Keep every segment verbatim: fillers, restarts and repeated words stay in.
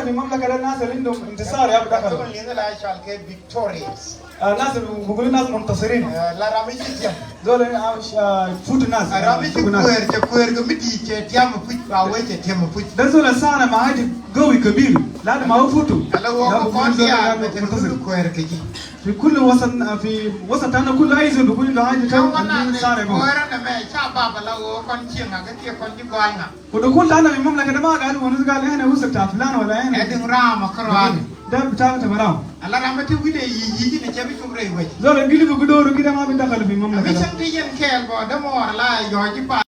في المملكة ده الناس اللي عندهم انتصار يا بتاع. Kawun leng la cwal ke victorious. Ah, nas, bugul nas muntasirin. Eh, la ram mi ci tiam. Zol, ah, ah, futu nas. Ah, ram mi ci kwer, ci kwer ke mi di ci tiam puc, ba we ci tiam puc. Da zol sana ma haja gawi kabir. La ma huwa futu. Ala wo ko kon dia, ma ci futu kwer ke ji. Fi kullu wasat, fi wasat tana kullu ay zol bugul indu haja. Kawun na ne sana bo. Kwer na me, ca baba la wo kon ci nga, ke ci kon ji gwal nga. Kudu kul tana fi mamlaka de ma gal wonus gal ehna usra ta filan wala ehna. Edin rama karwan. Da bita ta baraw. Ala rama ti wile yi yi ne cebi kum rei wai. Zol gili bi gudoru kida ma bi dakal fi mamlaka. Ami cang ti yen kel bo da mor la yoji pa.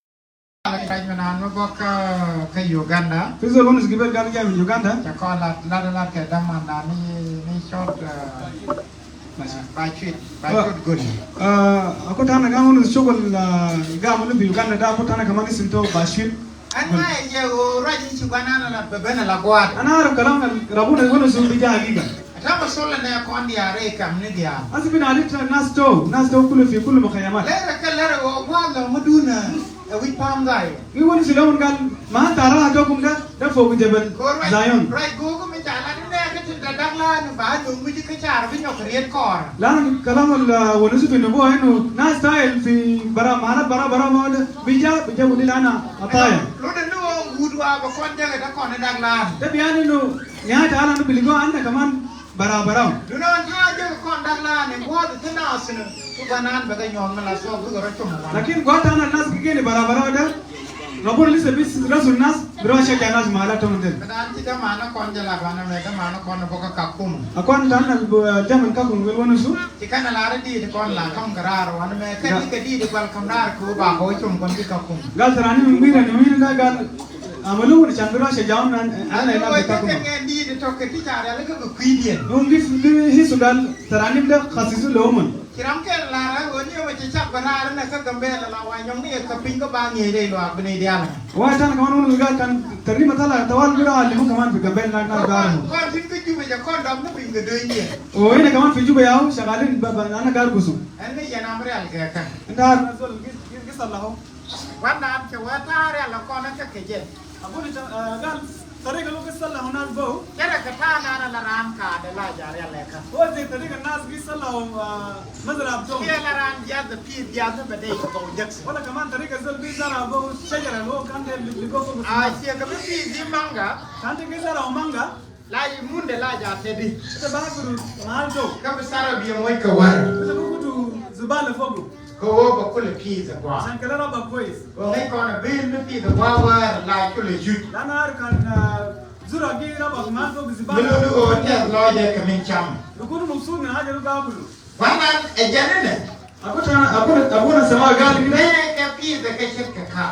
Ala rajma nan mo bok ka Uganda. Fi zol wonus gibel gal jam Uganda. Ca kola la la la ke da man da ni ni short. Bashir, Bashir Goni. Ah, aku tana ga wani shugul, ah, ga wani bi Uganda da aku tana kaman isim to Bashir. Ana ye o raji ci gwana na la bebena la gwad. Ana arab kalam rabuna wani sun bi ja hagiga. Ata ma sola ne kon dia re kam ni dia. Asi bin alit nas to, nas to kulu fi kulu mukhayamat. Lera ka lera o gwad la muduna. E wi pam gai. Wi wani si lawan gal ma tara to kum da. Da fogu jebel Zion. Rai gogo mi chala ni ne ka tin da dagla ni ba no mi di ka char bi nyok riet kor. Lan kalam al wala su fi nubu inu nas tayal fi bara mana bara bara ma da bija bija wudi lana ataya. Lo da no wud wa ba kon jaga da kon dagla. Da biyani no nya ta ala no biligo anda kaman Bara bara. Dunan ta je kon dagla ne gwad tana sinu. Ku banan baga nyon mala so ku goro chum. Lakin gwad tana nas ki geni bara bara da. Rabur lisa bis rasul nas biro sha ja nas mala to mundel. Banan ti da mana kon jala bana me da mana kon boka kakum. Akon tana jaman kakum wel wonu su. Ti kana la ra di kon la kam garar wan me ka di ka di di kwal kam rar ku ba ko chum kon di kakum. Gal tarani min bira ni min da gal. Amalu ni chan biro sha ja nan ana ina bita kuma. Nge di di to ke ti chara le ka kwidien. Nungi ngi hisu gal taranim da khasisu loman. Kiram ke la ra woni wa ti chak bana ra na ka Gambela la wa nyong ni ka pin ka ba ngi re lo abne diala. Wa tan kaman wani gal kan tarima tala tawal biro alimu kaman fi Gambela na na ba. Kon fin ka Juba ja kon dam na pin ka doinye. O ina kaman fi Juba ya shagalin ba ba ana gar gusu. Ana ya na amri al ka. Inda har na zol gis gis gis Allah. Wan nan ke wa tare ala kona ke ke je. Abu ni ta gal tariga lo ke salla hunak bo. Kere ke ta na na la ran ka de la jare ala ka. Ho ze tariga nas bi salla mazra abdo. Ke la ran ya de pi ya de bade ko jak. Wala kaman tariga zol bi zara bo shajara lo kan de bi ko ko. A shi ka bi pi zi manga. Kan de ke zara manga. La yi munde la ja tedi. Ita ba guru mal do. Ka bi sara bi moy ka war. Ita ba gudu zubala fogu. Ka wo ba kula pizza kwa. San kala raba kwes. Wo ngai kona bil mi pizza kwa war la kula jut. Lana har kan zura gi raba mal fogu zubala. Milo ni wo te lo je ka min cham. Dukunu mubsut min haja lu gabulu. Banan e janene. Abu tana abu abu na sama gal gida. Ne ka pizza ka shirka ka.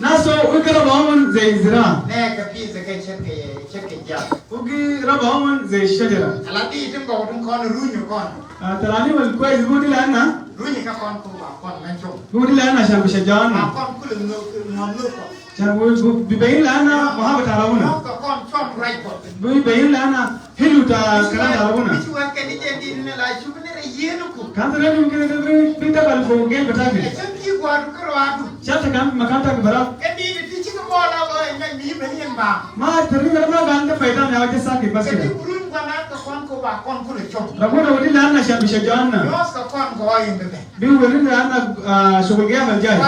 Naso ugi raba oman zai zira. Ne ka pizza ka shirka shirka ja. Ugi raba oman zai shajara. Ala di tin ba wudun kon runyo kon. Tarani wal kwes gudi lana. Runyo ka kon ko ba kon mancho. Gudi lana shan bishajan. Ba kon kulu no no no kon. Shan wi bibayin lana muhabbat arabuna. Ka kon chon right kon. Bibayin lana. Hilu ta kalam ta rabuna. Kan ta rani mumkin ta bi ta kal fo gel bataki. Shata kan makan ta bara. Ma ta rani ma kan ta faida ne aja saki bas kida. Rabuna wadi lana shan bishajanna. Bi wadi lana shugul gaya mal jai.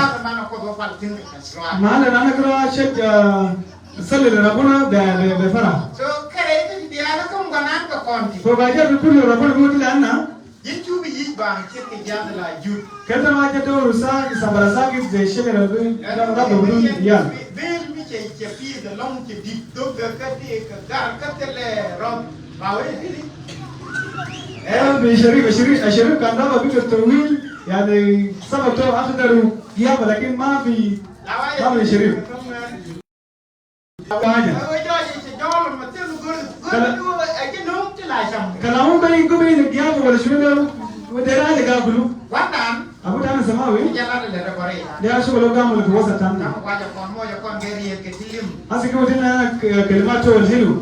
Ma la lana kira shek. Salli le Rabuna be be be fara. So kere ita ti biana kum ganan ka konti. So ba ja bi kullu Rabuna bi wadi lana. Yin chubi yij ba kir ke jana la jud. Kenta ma ja to rusa ki sabara sa ki ze shele Rabbi. Rabbi budun ya. Bil mi che che fi da long che di do ga ka de ka gar ka tele rom. Ba we di. Eh bi sharif sharif sharif kan da ba bi ka tawil yani sabab to akhdaru ya lakin ma fi ma fi sharif. Kalamu bani gumi ni giyabu wala shunu da dera da gabulu. Abu tana samawi. Da shugulu gamu da wasa tana. Hasi kuma tana kalimatu wal hilu.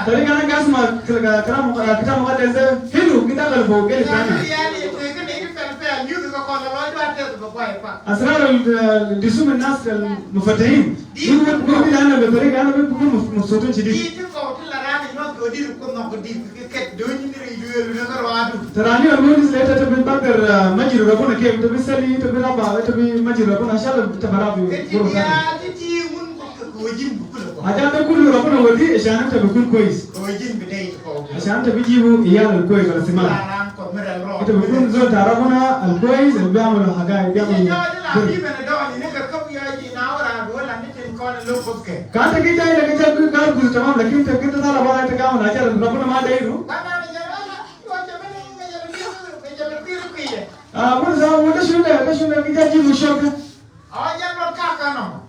Tari kana gasma kalamu kitab muqaddas hilu kita kalbu geli tana. Asrar al-, al-, dusum al-nas al-mufatahin. Bi, bi, bi, bi, ana bi tariqa, ana bi, bi, bi, Sotun shadid. Ii, ti kau ti la rani ma ko dir ko no ko dir ke ket doni ni ri duel na ka radu. Tara ni almudis le ta bi bagdar, ah, majiru Rabuna ke ta bi sali, ta bi raba, ta bi majiru Rabuna shala ta barabi. Ke ti ya ti ti mun ko ko jin bu kula ko. Aja ta kulu Rabuna wadi, ashan ta bi kun kwais. Ko jin bi dai ko. Ashan ta bi jibu iyal kwais wala siman. Ita bi kun zol ta Rabuna al kwais, al biamul hagai, biamul. Kan ta ki jai la ki jai gar guzu tamam, lakin ta ki ta sala bara ta gamu na jara Rabuna ma dairu. Ah, wani sa, wani shunda, wani shunda ki jai jibu shoka.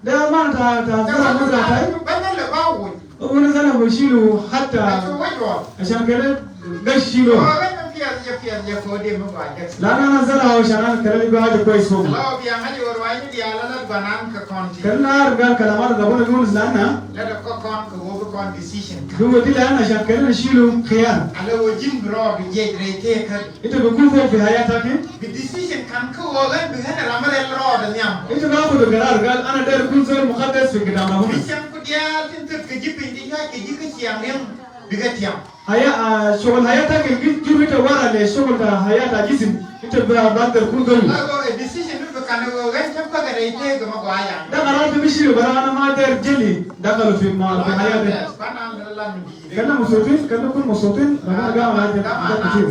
Da ma ta, ta zala ma zala tai. Wani zala wa shilu hatta. Ashan kede gash shilu. Lana na zala wa ashan kede ga haja kwais fogu. Kede na argal kalamat Rabuna Yunus lana. Duwa di lana ashan kede shilu khiyar. Ita bi kun fogu fi hayat taki. Bi decision kan ka wogan bi hena ramar el rod niam. Ita bi akhud garar gal ana der kun zol mukaddas fi gidam Rabuna. Bi sham ku dial tin tut ka jipin di ya ka jika siang niam bi ga tiam. Haya, ah, shogol hayat taki gi jur ita wara le shogol ta hayat ta jisim. Ita bi bagdar kun zol. Lago e decision bi kan wogan ta ka ga ite ga ma gwaya. Da garar ta bi shilu bara ana ma der jeli. Dakalu fi ma, fi hayat. Kana mabsutin, kana kun mabsutin, Rabuna gamal haja, haja ketir.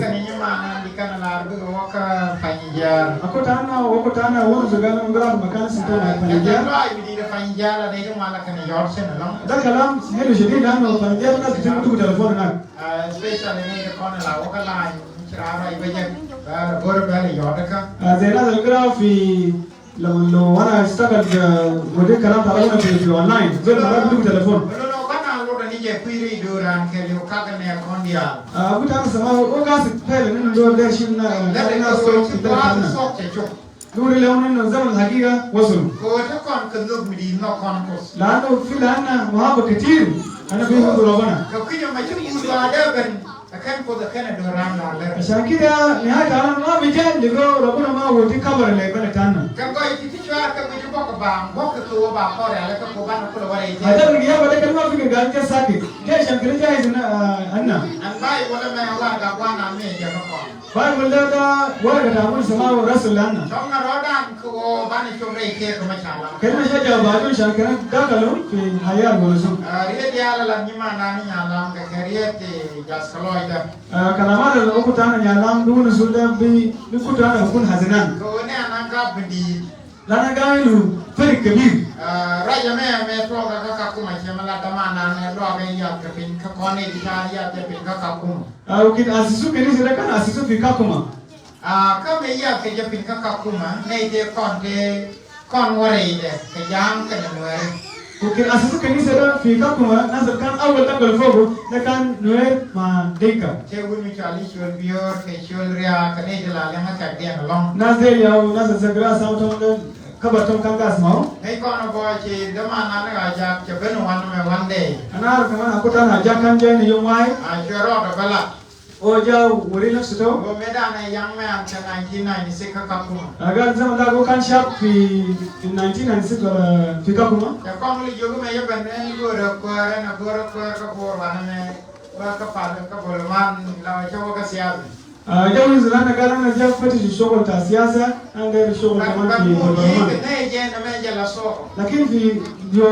Akot ana, akot ana, wonu zagana, ngara makan sita na Panjjar. Da kalam helu shadid, lanu Panjjar nas bitin dugu telefon na. Ah, zai nas al gira fi Lo, lo, ana ishtagal, ah, wodi kalam ta Rabuna fi, fi online. Zol ma bi dugu telefon. Ah, abu ta ana sama, o gas pele ninu zol der shim na, ah, na so, so, so, so, so. Duri le wani ninu zaman hagiga wasul. Lanu fi lana muhabba ketir. Ana bi hubu Rabuna. Ashan kida, nihayat alam ma bi ja ligo Rabuna ma wodi kabar le bana tana. Hata bi ya bada kan ma fikir gal ja sakit. Ja ashan kida ja izna, ah, anna. Bible da, da wara ta Bulu sama wa Rasul anna. Kena sha ja badu shan kena dakalu fi hayat wa rasul. Ah, kalamat al ukhtu ana Nyalam dunu sulda bi, bi kutu ana bukun hazinan. Lana gainu farik kebir. Ah, u kit asisu kenisa de kan asisu fi Kakuma. Ah, kam me iyal ke ja pin ka Kakuma, nai te kon te, kon warei de, ke Jang kene Nuer. U kit asisu kenisa de fi Kakuma, nas al kan awal dakalu fogu, de kan Nuer ma Dinka. Te wun mi chali shol bior, ke shol ria, ke nai te la lenga ka den long. Nas de ya, nas al zagira sam tom de, kabar tom kan gas mau. Nai kon bo che, de ma na ne ga ja, che benu wan me wan de. Ana araf kaman akut ana ja kan ja ni yom wai. Ah, shwe ro de bala. O ja wari nafsu to. Go meda na young man ta nineteen ninety-six ka Kakuma. Agar zaman da go kan shab fi, fi nineteen ninety-six wala fi Kakuma. Ya kong li jogu me ya bane go ra kwara na go ra kwara ka bor wana me wa ka pa ka bor man la wa cha wa ka siyasa. Ah, ja wani zaman da gara na ja fati shogol ta siyasa, an da shogol kaman fi government. Lakin fi jo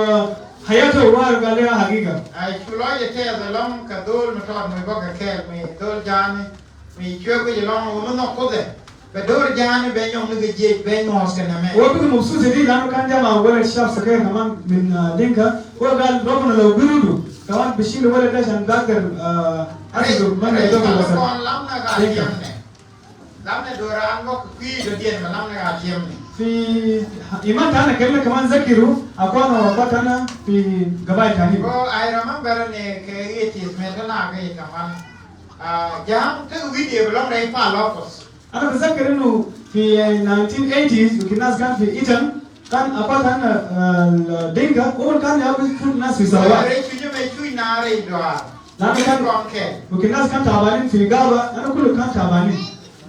Hayatu wa gale hagiga. Ai, shulo ye te ya zalong ka dol me tod me boka kel me dol jani me chwe ko ye long wo no kude. Be dol jani be nyong ni ge je be mos ke na me. Wo bi mabsut shadid lanu kan jama walad shab saghir kaman min, ah, Dinka. Wo gal Rabuna lo birudu. Kaman bishil walad da shan bagder, ah, asidu man ye doka wasa. Kon lamna ga Dinka. Lamna dora an bok kwi do dien ma lamna ga tiemni. Fi iman tana kelle kaman zakiru akwana wa akhwa tana fi gabail tani. Oh, I remember ne ke eighties me tana ke kaman. Ah, Jang te video belong dai pa locos. Ana bazakir inu fi, eh, nineteen eighties, u kit nas kan fi Itan, kan akhwa tana, ah, Dinka, u kan ya bi fut nas fi salawat. Re chuju me chuj na re dua. Lanu kan, u kit nas kan tabanin fi gaba, ana kulu kan tabanin.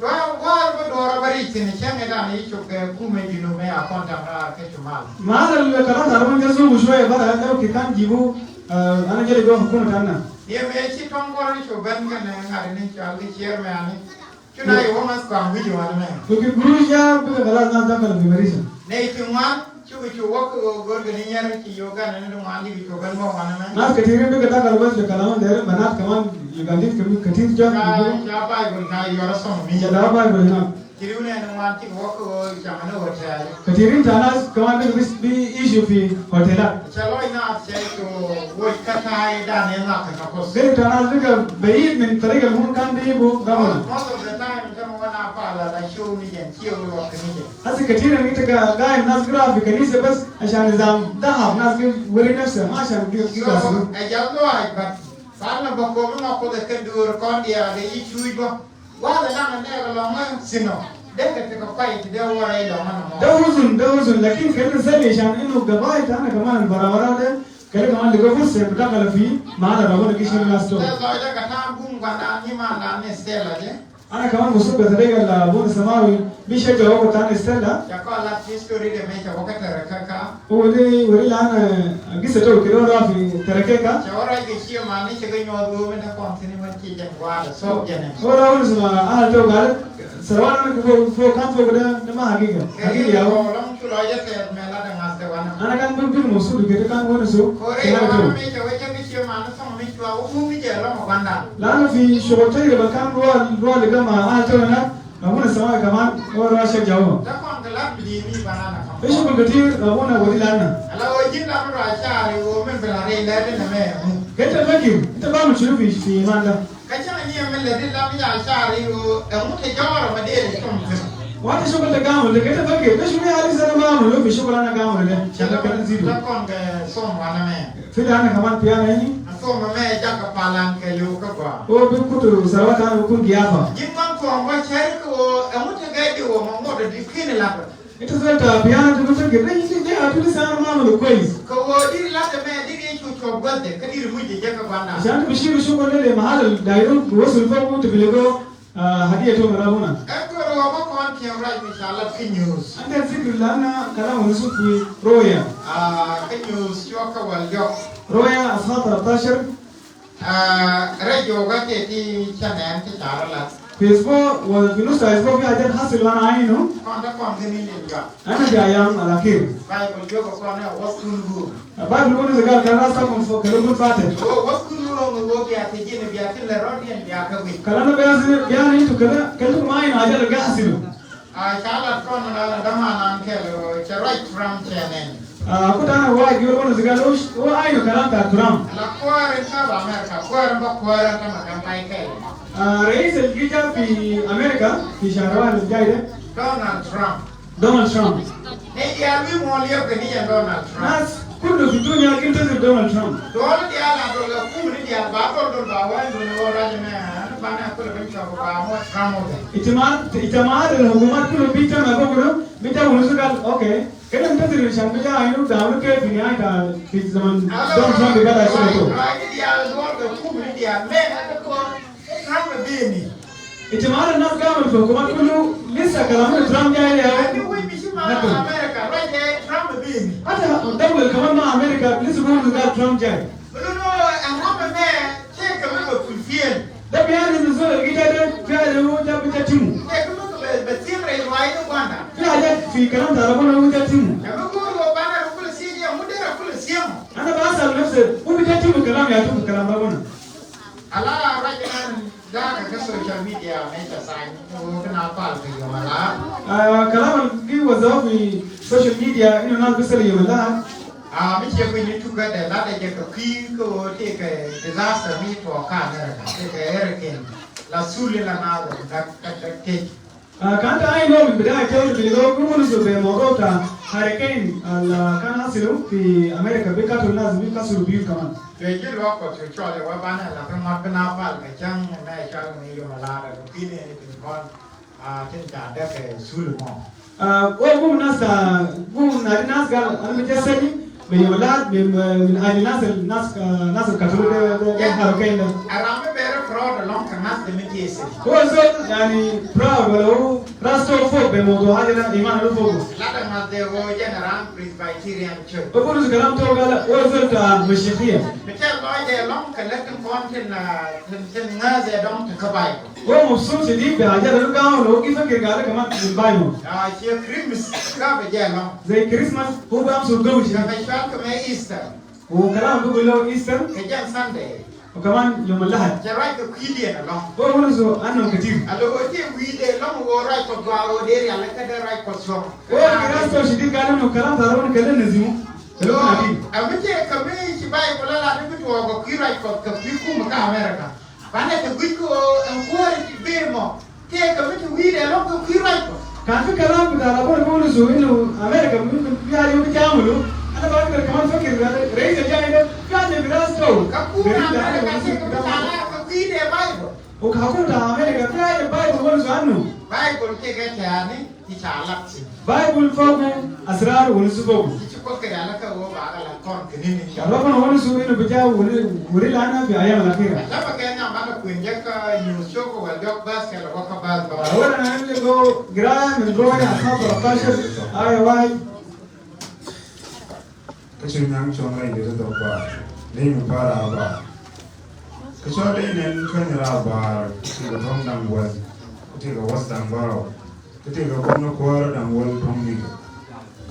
Wa, wa, ba dora bari tini, chang eda ni chuk, eh, kume jinu me akhwa tana ke chumal. Ma ana le kalam ta Rabuna ja zubu shwe bara, ana u kit kan jibu, Ah, ana jali go hukuma tana. Ni me chi tong kor ni chu ben kene ngari ni chal ki chairman ni. Chu na yo mas kwa wiji wan me. Ku ki guru ya bi ka kala na da kala bi marisa. Ne chu wan chu chu wok go gor ni nyar chi yo ka ne ni wan di chu ben mo wan me. Nas katirin bi ka da kala bas kala wan dere banat kaman Ugandese kaman katir ja. Ya Bible ka yo ra som mi. Ya da Bible na. Kiri une ni wan ti wok ko chama no hotel. Katirin tana kaman bi bi issue fi hotel. Chalo ina se to wo kata ida ne na ka ko. Zai tana daga bayid min tariqa mun kan bi bu gamana. Most of the time kama wana pala la show ni jen, chiyo ni wok ni jen. Hasi katirin ita ga ga nas gra fi kanisa bas ashan nizam dahab nas ga wari nafsa ma ashan ga ga. So, I just know, but pala ba ko ma ko da kan dur kon dia da yi chuj ba. Wala na ne ga long sino. De ka te ka pai ti de wara ilo mana mo. Da huzun, da huzun, lakin kan sali shan inu gabai tana kaman bara bara de. Kala kaman de ko fursa da kala fi ma da rabu da kishin na sto. Da lo da ka ta bum ga na ni ma na ne stela de. Ana kaman musu be tare ga la bun samawi bi sha jawo ko tana stela. Ya ko la history de me jawo ka tare ka ka. Wuri, wuri lana, ah, gisa to kiro rafi tarakeka. Chawara ke shi ma ni shiga nyo do me na kon sini man ki jan wala so jene. Ora wuri suma, ah, to gal, sarwana ko ko kan ko da na ma hakika. Hakika yawo. Ko lam chu lo ya se me la da ngas de wana. Ana kan bin bin musu ke kan wuri su. Ore wana me chawa ke shi ma na so me chwa u mi je lo mo banda. Lana fi shogol tajriba kan ruwa, ruwa ligama, ah, to na. Abuna sama kaman, o ra sha jawo. Fi shugul katir, abuna wadi lana. Keta fakir, ita ba mu shunu fi, fi manda. Wata shugul ta gamu, da keta fakir, da shunu ya lisa na mamu, fi shugul ana gamu, da shaka kan zidu. Fi lana kaman piyana ini. Asoma me jaka palan ke lu ka gwa. O bi kutu sarawata na kun giyafa. Jin man ko mo cher ko e muta ga di wo mo mo di kini la. Ita zalta piyana tu muta ke ni ni ni atu ni sana ma mo kwais. Ko wo di la de me di ni chu chu gwa de ka di mu je jaka gwa na. Shan tu bishiru shu ko le mahal dairu wo sul fa ko tu bilego. Ah, hadiya to mara buna. Ekwe ro wa kon tiam right ni shala ki news. Ande zikir lana kala wani su fi Roya. Ah, ki news yoka wal yok. Roya asha talatashar. Ah, radio ga te ti channel ti tara la. Facebook, wa fi nus ta Facebook fi hajat hasil lana ainu. Kon ta kon gini lin yok. Ana fi ayam al akhir. Bible yoka kon ne waskun gu. Bible buni zagal kalam na sa kun fo kalam bun fate. Wo, waskun gu lo ngu wo biya te jini biya te le rodian biya ka wi. Kalam na biya si, biya ni tu kalam, kalam tu ma ina ajal ga hasilu. Ah, shala kon na dama nan ke lo, che right from chenen. Ah, aku tana wa gi buni zagal lo, wo ainu kalam ta Trump. La kuarin ta ba America, kuarin ba kuarin ta ma kan pai ke. Ah, rais al gita fi America, fi shahrawan al jai de. Donald Trump. Donald Trump. Ni dial wi mo liab ke ni ya Donald Trump. Nas kullu fi dunya yintazir Donald Trump. Dol dial a dol kum ni dial ba dol dol ba wan dol wo raja me, ba na kula bin sa ba mo Trump wo. Ijtimaat, ijtimaat al hukumat kullu bijtama, bigulu, bijtama, bigulu, okay. Kede yintazir shan bija ainu da ainu ke fi nihaya ta fi zaman Donald Trump bigada shuru. Ni dial dol kum ni dial me na ko Trump bini. Ijtimaat al nas ga amulu fi hukumat kullu lisa kalamu Trump jai ya. Adi wi mishi ma America, right, eh, Trump bini. Hata dawla kaman ma America lisa bigulu ga Trump jai. Bulu no, eh, Trump me, che kaman ko fulfill. Da biyan ni zol al gita de, biyan ni wo ja bita timu. Che kaman ko be, be timu rai wai no bana. Fi haja fi kalam ta Rabuna wo ja timu. Kaman ko wo bana ro kula sije, mudera kula sije. Ana basal nafsi, wo bita timu kalam ya timu kalam Rabuna. Ala raja nan Daga ka social media me ta sani, ko kana pal ka yom ala. Ah, kalam al gi wazaw fi social media, inu nas bisal yom ala. Ah, mi che ko ni tuga de la de ko ki ko te ka disaster mi to ka America, te ka hurricane. La suli la na da, da, da, te. Ah, kan ta ainu min bidaya tawil bilgo, gumunu su be mawdu ta hurricane, al, ah, kan hasilu fi America, bi katulu nas, bi kasuru biyut kaman. Te ji lo ko te chole wa bana la pe mat bana pal ka chang me chang me yom ala da ko kine ni tin kon, ah, tin ta da ke sulu mo. Ah, wo gum nas ta, gum na di nas gal, an mi jasali, me yom ala, me, me, min ajli nas, nas, ah, nas katulu de, de, de hurricane da. Aram me bere Proud along ka ngas de miti ese. Huwa zol, yani, proud wala hu ras to fog be mawdu haja da iman lo fog. Lada ngas de hu jana ram Presbyterian Church. Wa bulu kalam to gala huwa zol ta Mashiakiya. Mete lo de along ka lakin kon tin, ah, tin, tin ngas de dong ta ka Bible. Huwa mabsut shadid be haja da lo gamu lo kif fikir gala kaman tin Bible. Ah, shi Christmas ka be je along. Zai Christmas hu bamsut gamu shadid. Ka be shwal ka me Easter. Wa kalam bigulu Easter. Ka jan Sunday. Wa kaman yom al-Ahad. Ja raj ka kwidi along. Wa wunu su annum katir. Alo wa te wide along wa raj ka gwa wa deri ala ka da raj ka song. Wa ki ras to shadid gala no kalam taro ni kala nazimu. Kala nazimu. Amite kami shi Bible la ni bitu wa ka kwi raj ka, ka kwi kuma ka America. Bana ka gwi ko en kuwari ti be mo. Te ka miti wide along ka kwi raj ko. Kan fi kalam bita Arab wunu su inu America mi, mi, mi ayo mi jamulu. Ana ba ka kaman fakir da rais al jai da. Fi aja bi ras to. Ka kuma America te ka miti ala ka kwi de Bible. Wa ka kuma ta America fi aja Bible wunu su annu. Bible te ka tani. Bible fogu asrar wunu su fogu. Arabana wunu su inu bija wuri, wuri lana fi ayam al-akhira. Awala na nile go gira min Roya asar talatashar, aya wahid. Ka cu nyang cong rai de to ba. Lei mi para ba. Ka cu lei nen ka nyira ba. Ka cu ka tong dang wal. Ka cu ka was dang baro. Ka cu ka kom na kwara dang wal tong ni ka.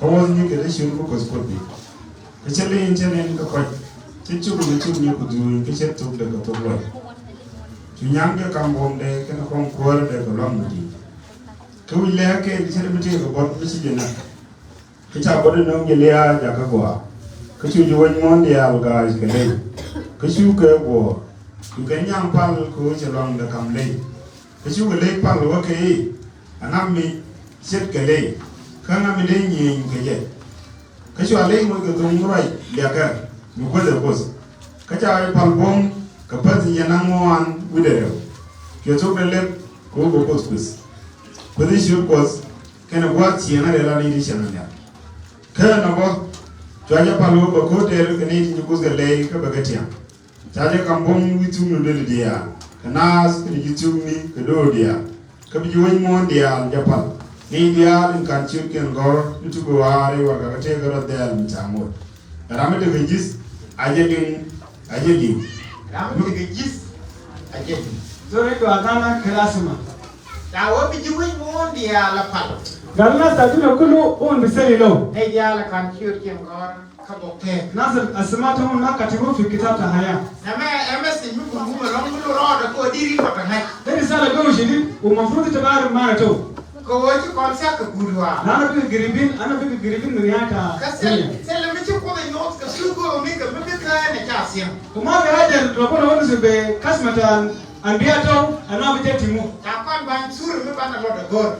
Ka was ni ka de shun ko kos kodi. Ka cu lei nen ka kwat. Cu cu ka cu ni ku du ka cu tuk de ka tuk wal. Cu nyang ka kam bom de ka na kom kwara de ka long di. Ka wi le ka ka cu de mi ka bot mi cu jena. Ka ca bot nong je liaja ka gwa. Ka cu ji weny mon dial ga ka lei. Ka cu ka gwa. Cu ka nyang pal ko ca long da kam lei. Ka cu ka lei pal wa ka i. A ngam mi set ka lei. Ka ngam mi lei nyen ka je. Ka cu a lei mo ka dung rai lia ka. Mi kwes e kwes. Ka ca a pal bom ka pas ya nang wan wide reu. Ka cu ka lep ko ko kwes kwes. Kwes i cu kwes. Kene buat cieng a rela ni di cieng a nya. Kene na bo, cua ja pal wo ba ko ter kene di nyukus ga lei ka ba ga tiang. Ca ja kam bom wi tung nu deli dia. Ka nas kene ji tung ni ka do dia. Ka bi ji weny mon dia ja pal. Ni dia in kan ciut ken gor ni tu ko wari wa ka te ga ro del mi ca mo. Rami te ga jis, a ja ding, a ja ding. Rami te ga jis, a ja ding. Zol indo adana kala sima. Ca wo bi ji weny mon dia la pal. Gal nas ta duna kulu un bi seli lo. Ni dia la kan ciut ken gor ka bo te. Nas al-asma ta un ma katibu fi kitab ta haya. Name, eme si mi gungu ma long kulu ro da ko diri ko ta ngai. Te risala gawi shadid, u mafrud ta bari mana to. Ka wo ci kon sa ka gudwa. Na ana bi garibin, ana bi garibin min ya ta. Ka sel, sel mi ci ko da nyos ka su ko mi ka mi bi ka na ca siam. Kuma ga hajar Rabana wunu su be kasmata anbiya to, ana bi jatimu. Ta kon ban sura mi bana lo da gor.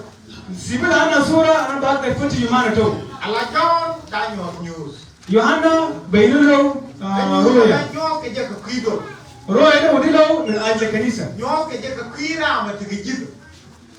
Sibil ana sura, ana ba ka fati yumana to. Ala John da nyos nyos. Yohanna binu lo, ah, ruya. Nyos ka je ka kwi do. Ruya da wudi lo min ajli kanisa. Nyos ka je ka kwi ra ma ta ka jido.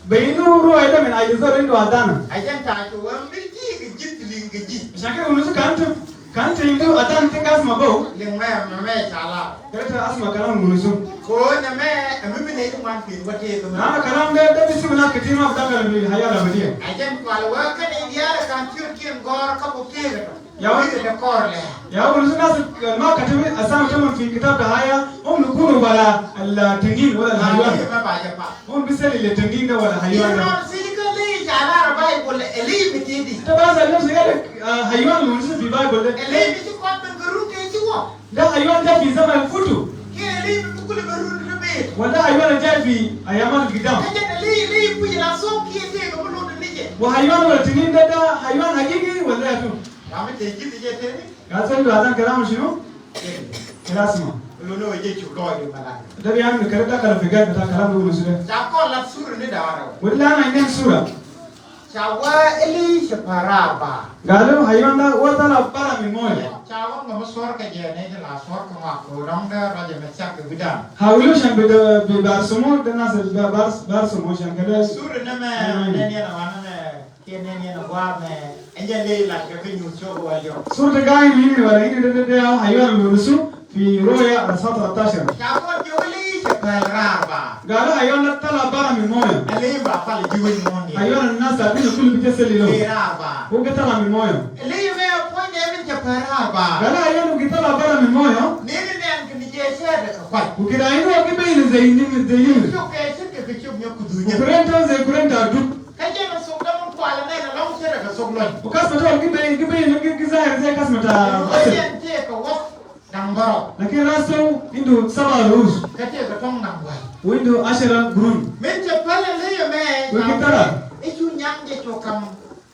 Binu ruwa ida min ajli zol indo adana. Ajan ta to wan birji ka jit ling ka ji. Ashan kede wunu su kan tu, kan tu indo adana te ka asma bo. Ling me, me, me, shala. Kede ta asma kalam wunu su. Ko na me, ami bi ne tu man pin wate to. Na kalam de, de bi su na kiti ma da kalam bi haya la badiya. Ajan kwal wa kan idiara kan tiyo kin gor ka bo kere to. Ya wunu, ya wunu su nas, eh, ma katibu asama tamun fi kitab ta haya, hum bikunu bara al-tindin wala al-hayawan. Hum bi seli le tindin da wala hayawan da. Ita ba sa lem sigale, eh, hayawan wunu su fi Bible da. Da hayawan da fi zaman futu. Wala hayawan da fi ayamal gidam. Wa hayawan wala tindin da, da hayawan hakiki wala yatun. Rami te jiti je teni? Gal sel du adan kalam shinu? Kalam ma. Lo no je chu lo de mala. Da bi an kare da kala figar da kalam du musu de. Cha ko la sura ni da wara. Wala na inen sura. Cha wa ili shi faraba. Galu hayawan da wa tala bara min moya. Cha wa ma maswar ka je ne la swar ka ma ko dong da raja ma cha ka bidan. Hawlu shan bi da bi bar sumu da nas bar, bar sumu shan kala. Sura ne me ne ne na wa ne. Kene ni na gwa me, enye le la ke ke nyu cho wa yo. Sura ta gai ni ni wala ini de de de hayawan wunu su fi Roya asar talatashar. Cha ko je wali cha Pal rar ba. Gala ayon na tala bara mi moyo. Alei ba pal jiwen moni. Ayon na sa bi kulu bi teseli lo. Pal rar ba. Uke tala mi moyo. Alei me point e min cha pal rar ba. Gala ayon uke tala bara mi moyo. Nini ne an kini je shere ka kwai. Uke da ino uke be ni ze ni ze ni. Chuk ke chuk ke chuk nyo kudu nyo. Ukurenta ze kurenta du. Ka je na suk da mun kwala ne na long shere ka suk long. Ukas mata uke be uke be ni uke zahir ze kas mata. Uke je ka wok. Dang baro. Lakin raso indu saba ruus. Ka te ka tong dang wai. Windu ashara gurun. Min che pale le yo me. Wi kitara. E chu nyang je chu kam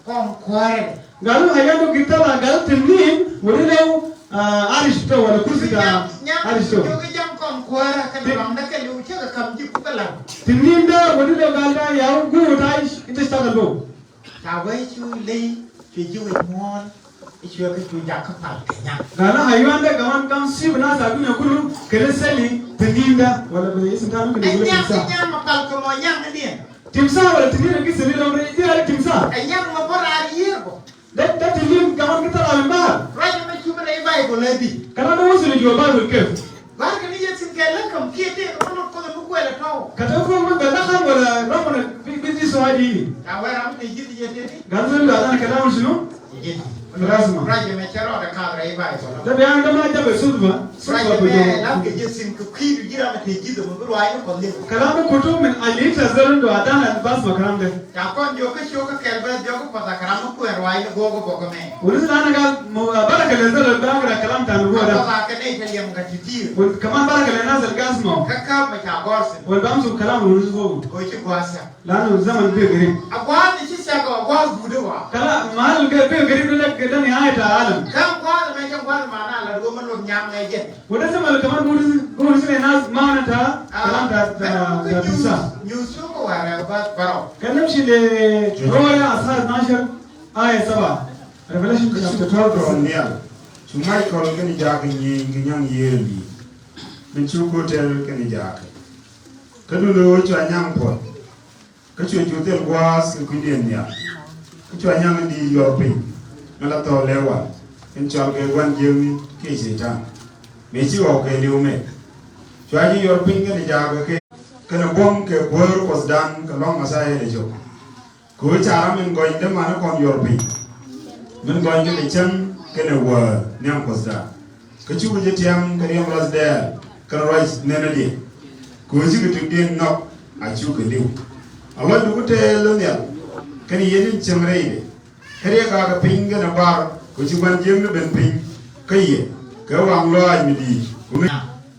kom kware. Galu hayadu kitara gal tinin, wadi lew, ah, arish to wala kursi ta arish to. Nyang je chu kam kom kware ka dang da ka lu che ka kam ji ku ka lang. Tinin da wadi lew gal da yau gu ta arish ita sta lo. Ka wai chu lei, chu ji wai muon, i chu ka chu jak ka pal ka nyang. Gana haywan da gawan kam si bana sa dunya kulu, kele seli, tinin da, wala be isin tanu kele gula nyang, timsa. Nyang ma pal ka mo nyang na dien. Timsa wala tinin ki seli lo re, di ari timsa. Ka nyang ma bora ari yebo. Da, da tinin gawan kita la lemba. Right ma chu bana i Bible di. Kana da wasu ni jua Bible kef. Bar ka ni yet sin ke la kam kiye te ko no ko no ko la to. Ka to ko mo bela kan wala ramo na bi, bi, bi so hadi. Ka wera mo te jidi yet te ni. Ganzo ndo adan ka dawo shinu. Jidi. Rasma. Raje me chero da ka rai bai so. Da be an da ma da be sudba. Sudba ko jo. Raje me la ke je sin ko ki du jira me te jidi mo bi rwai ko le. Kalam ko to min ali ta zalun do adan al bas ma kalam de. Ka kon jo ka sho ka kel ba jo ka pata karam ko er wai go go bo ka me. Wulisi lana gal mo, ah, baraka le zalul ba kara kalam ta nubuwa da. Ka ba ka ne ka yam ka titir. Wul kaman baraka le nas al gas mo. Ka ka ma ka gorsi. Wul bamsu kalam wulisi go. Ko chi gwasa. Lanu zaman bi garib. Agwa ni chi sa ko agwa gudu wa. Kala mal ga bi garib da ga da nihayat alam. Ka gwa me ka gwa ma na la go ma lo nyam ne je. Wada zaman kaman wulisi, wulisi ne nas ma na ta, ah, kalam ta, ta, ta timsa. News ko wara ba baro. Ka namshi le Roya asar nashar aya saba. Revelation chapter twelve verse. Nial. Chu Michael kani jak nyi ngi nyang yeli. Min chu ko tel kani jak. Ka du lo chu anyang pot. Ka chu chu tel gwas ka kuidien nial. Ka chu anyang di yor piny. Mala to lewa. Ken chal ke wan jemi ke Satan. Me chi wa ke liu me. Chu aji yor piny kani jak ke. Kani bom ke bor kos dan ka long asai de jok. Ko chara min gony de mana kon yor piny. Min gony de chang kene wa nyam kos da. Ka chu je tiam ka riam ras de ka rais nene de. Ko ji ka tu de nok a chu ka liu. A lo du ko te lo nyal. Kani yenin chang rei de. Kani ka ka piny kene bar ko ji wan jem ne ben piny. Ka ye. Ka wang lo a mi di. Ko mi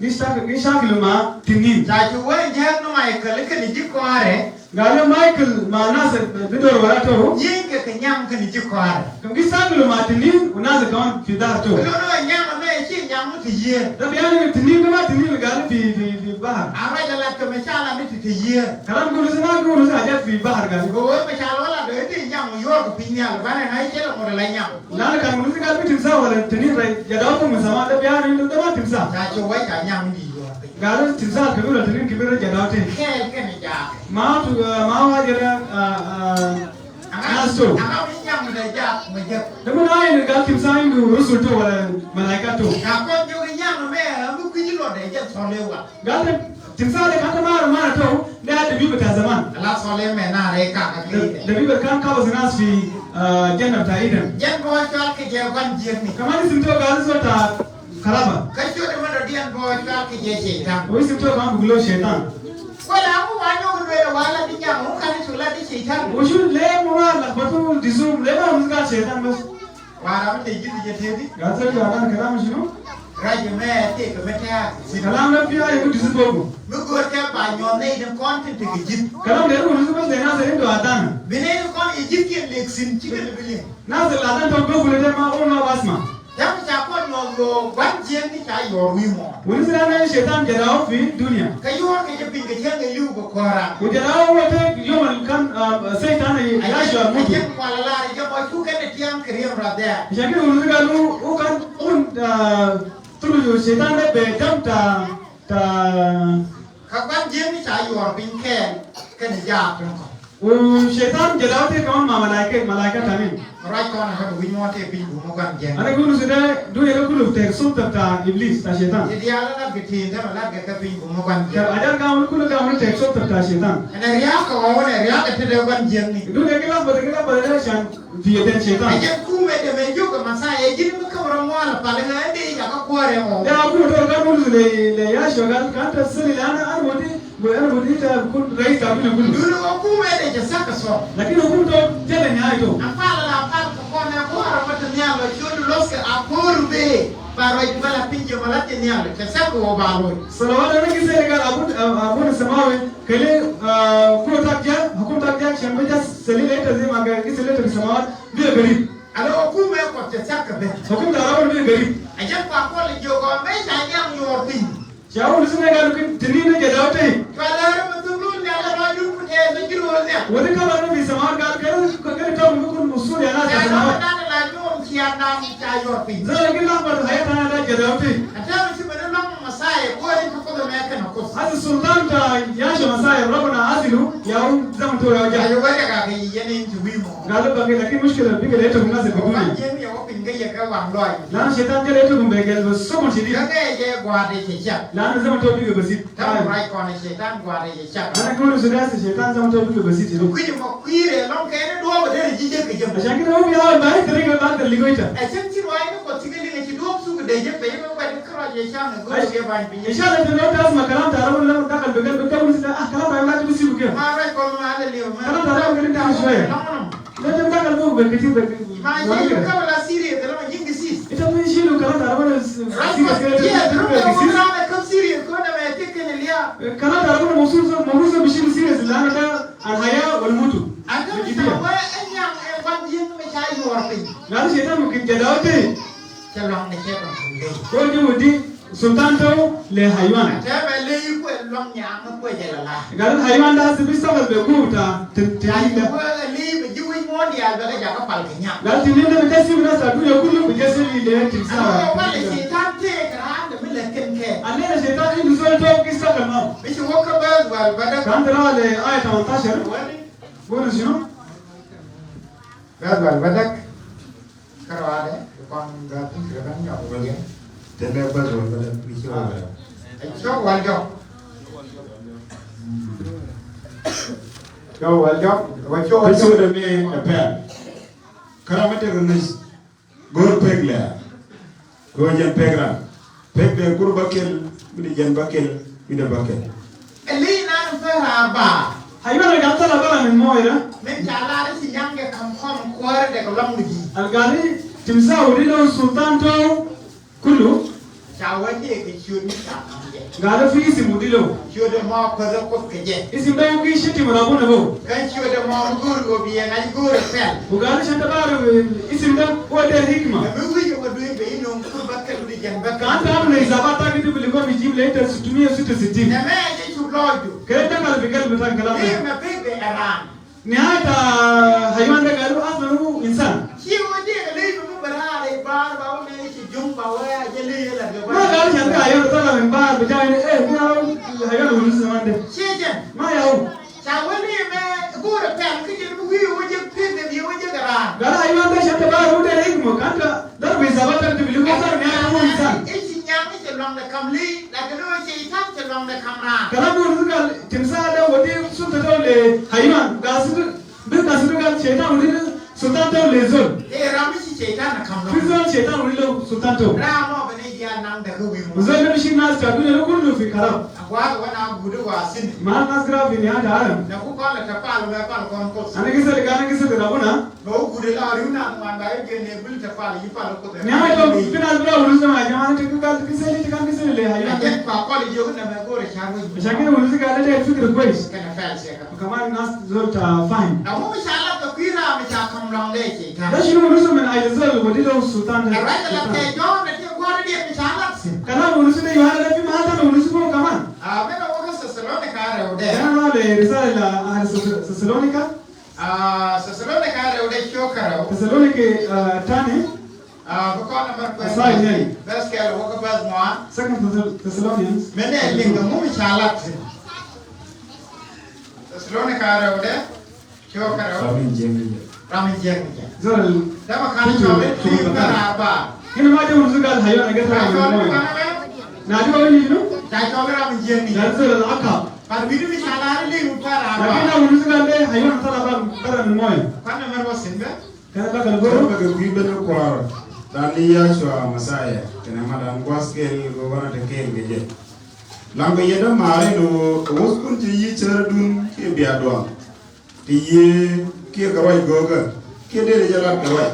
Ngi shak, ngi shak luma tinin. Cha chu wen jang no Michael kani ji kware. Galo Michael ma nasa bidor wala to. Yin ke kenyang kani ji kware. Kam ngi shak luma tinin, u nasa kaman fi dahar to. Lo no nyang me chi nyang mu ti ye. Da biyani tinin kama tinin galo fi, fi, fi bahar. Ara jala ke me chala mi ti ye. Kalam gulu sina gulu sa hajat fi bahar galo. Go me chala wala do ti nyang yor ko pinyal bana na chala mo la nyang. Lana kan gulu sina bi timsa wala tinin rai jadaw to min zaman da biyani da ma timsa. Cha chu wai cha nyang di. Galo timsa kabira tinin kabira jadaw te. Kel kene ja. Ma tu, ah, ma wa jada, ah, ah, asto. Ama mi nyang da ja, ma ja. Da mun ayin gal timsa indu rusul to wala malaika to. Ka kon jo nyang me, mu kiji lo da ja solewa. Gal timsa da kata mara mara to, da da bi bata zaman. Ala sole me na re ka ka. Da bi kan ka ba nas fi, ah, jannat ta Eden. Jan bo chal ke je kan jirni. Kamani sinto gal so ta Karaba. Ka chode ma do dian bo chwal ki je shaitan. Wisi mtoto wangu bilo shaitan. Wala mu wanyo kudwele wala di nyang mu kani chula di shaitan. Wushu le mu wala batu dizum le ma musga shaitan bas. Wala mu te jidi je tedi. Gaza ya dan kalam shinu? Raje me te ke mete ya. Kalam na pia ya kudizu bogo. Mu gor ke ba nyo ne idan kon te ke jid. Kalam le mu dizu bas le na se indo adana. Bine idan kon e jid ke leksin chike le bilin. Nas al adan to go kule de ma un ma basma. Yam cha kon no yo wan jeng ni cha yor wi mo. Wani sila na shaitan jadaw fi dunia. Ka yor ke je pin ke jeng e liu ko kora. Wu jadaw wa te yom al kan, ah, shaitan ya shwa mutu. Ajen kwala la re je mo chu ke ne tiang ke riem ra de. Shakir wani sila lu u kan un, ah, tulu yo shaitan de be jam ta, ta. Ka wan jeng ni cha yor pin ke ke ne ja pin ko. Wa Shaitan ja dawa te kaman ma malaika, malaika tanin. Ruac kona ka ba winy mo te piny buma kwan jeng. Ana kulu sida du yala kulu te sulta ta Iblis ta Shaitan. Te diala na bitin te ma la ga ka piny buma kwan jeng. Ka ajar ka wulu kulu ka wulu te sulta ta Shaitan. Ana riak ka wulu riak te de kwan jeng ni. Du de kila ba de kila ba de shan. Fi yeden Shaitan. Aja kume de me juga masaya, jin me kamra mwala pale nga ende ya ka kware mo. Ya kume to ka bulu le, le ya shogal kan ta sili lana armodi, bu armodi ta kun rais ta bulu bulu. Dulu wa kume de ja saka so. Lakini hukum to jele nya to. Apala la apala ko kona ko ara mata nyalo shodu loske akoru be. Paro ibala pinje malate nyalo, ja saka wo balo. Salawat na kise gal abu, abu samawi. Kele, ah, kuwa tak ja, hukum tak ja, shan beja seli leta zima ga, ki seli leta bi samawat, bi garib. Alo hukum e kwa te saka be. Hukum ta Arabun bi garib. Aja kwa kwa le jo kwa me sha nyang yor piny. Sha wulu sene ga lukin tini ne ja dawa te. Kwa la re mutu lu ne la ra lu ku te ne jiro ne. Wadi ka la ne bi samawat ga kele, kele ta mu kun musul ya na ta samawat. Ya na la jo ki ya na ta yor piny. Zala ki la ba haya ta na da ja dawa te. Ata mu si ba na Masaya, ko rin ka kodo me kana kos. Hasa sultan ta yasha Masaya, Rabuna azilu, ya un zaman to ya ja. Ayo, wada ka ga yene inji wimo. Galu bangi, lakin mushkila biga leto bi nasa biduni. Wa jeng ya wa pinga ya ka wan loy. Lana Shaitan ja leto bi begel ba somon shidid. Ka ga ya gwade ke sha. Lana zaman to biga basit. Ta rai kona Shaitan gwade ke sha. Ana kulu sida Shaitan zaman to biga basit. Kuyi ma kuyi re long kene do ba de jije ke jam. Ashan kida hu ya ba tariga ba ta ligoita. Ashan ci ruai ne ko ci ga linga ci do su ga de jam be ba ba de kara je sha ne go ke ba bi. Inshallah ta no ta asma kalam ta Arabun lam dakal begal begal wulu sida, ah, kalam ta Arabun la tusibu ke. Ma rai ko ma ala liyo ma. Kalam ta Arabun gal ta shwaya. Lam lam. Lam lam dakal bu be kiti be. Ma shi ka wala serious, lam yin serious. Ita mun shilu kalam ta Arabun serious. Rai ko, ya, drum ya, serious. Wala na kam serious ko na me tekin liya. Kalam ta Arabun mawsul, mawsul bi shilu serious lana da alhaya wal mutu. Ata bi shawai an yang e wan yin me sha yor piny. Lana Shaitan mumkin ja dawa te. Ca long ne Shaitan. Ko ji wudi sultan to le haywan. Te be le ku long nyang ku je la la. Gal haywan da sibi sagal be ku ta tin tin. Ko le be ji wudi mo dia be ja ka pal ke nyang. Gal tin ne be ta sibi na sa du ya kulu be ja sibi le tin sa. Ko wala Shaitan te kara da mi le ken ke. Anne Shaitan in zol to ki sagal ma. Bi shi waka ba wal ba da. Kan tara le ayat tamantashar. Wani. Bolu shinu? Bas wal badak. Karwade, kon ga tin kira ban nyok wal. Tende bas wal badak, mi shi wal badak. Ai, shok wal jok. Shok wal jok, wa shok wal jok. Bisu da me a pel. Kara mate ga nis. Gor peg lea. Gor jen peg ran. Peg de gur bakel, mi de jen bakel, mi de bakel. Eli nan peg arba. Haywan al gam tala bala min moira. Min chala de si nyang de kam kom kwar de ko long di. Al gali timsa wudi lo sultan to kulu. Cha wadi ke shuni cha. Gala fi isim wudi lo. Shode ma ko da kut ke je. Isim da ki shiti mara buna bo. Kan shode ma gur go bi na gur pel. Ugala shata baru isim da ko da hikma. Mi wi ko du be ino kur bakkal wudi jen bakkal. Kan ta ne izaba ta ki tu biliko mi jim le ta sitimiya sita sitin. Na me je chu loju. Kala ta kala bikal bitan kala. Eh, ma be be aran. Nihayat, ah, haywan da galu aslan hu insan. Shi wadi ga laifi mu bara da bar ba wani shi jumba waya je lai la ga. Ma galu shan da haywan da tala min bar bita ne, eh, ni haywan hu zaman da. Shi je. Ma ya hu. Sha wani me gura pel kije mu wi waje pel da bi waje gara. Galu haywan da shan da bar hu da rik mu kanta. Dar bai sabata da bilu ko sar ne ya mu insan. Ishi nyang ishi long da kamli, da gano ishi itan ishi long da kamra. Kala mu rizika timsa da wadi sulta to le haywan, ga su duk, duk ga su duk ga shaitan wadi sultan to le zol. Eh, rami shi shaitan na kamra. Fi zol shaitan wadi lo sultan to. Rama bane diya nang da gawi mu. Zol da shi nas ta duniya kullu fi karab. Agwa wana gudu wa sin. Ma nas gra fi nihayat alam. Na ku kala ta pal wa pal kon kos. Ana kisa da gana kisa da rabuna. Ba u gude la riu na man ba ye ne bul ta pal yi pal ko. Ni ha to, fi nas bra wulu zama jama ta ku kal ki seli, ta kal ki seli le haywan. Ajen pa ko le yo na me gore sharu. Shakira wulu zika le ta fikir kwais. Kana fal se ka. Kaman nas zol ta fahim. Na mu inshallah ta kwira mi ta kam long le ce ta. Da shinu wulu zama ay zol wadi lo sultan da. Right la ke jo na ke gore de inshallah. Kana wulu zika yo hada da fi ma hada wulu zika kaman. Ah, me na waka Thessalonica re wade. Yana le risala la ahli Thessalonica. Ah, Thessalonica re wade shoka re. Thessalonica, ah, tani. Ah, bukon number ko. Sorry, sorry. Bas ke waka bas mo. Second Thessal-, Thessalonians. Mene linga mu inshallah. Thessalonica re wade. Shukran. Ram in jieng ni jieng. Ram in jieng ni jieng. Zol. Dama kan shukran, shukran. Shukran. Ina ma de wulusu gal hayo na geta. Shukran. Na di ba wini no? Shukran, ram in jieng ni. Zol, zol, aka. Par wini mi shala ri li upara. Lakin na wulusu gal de hayo na tara ba, tara ni moy. Kan na mer wasin be? Kan ba kan go. Kan ba kan gwi ben kwar. Dan ni Yahshua Messiah. Kene ma dan gwas kel go wana te kel ge je. Lam ge yeda mare no, wos kun ti yi char dun ki bia dwan. Ti yie kiɛ kɛ ruac go̱o̱kä, kiɛ dee dee jɛ lat kɛ ruac,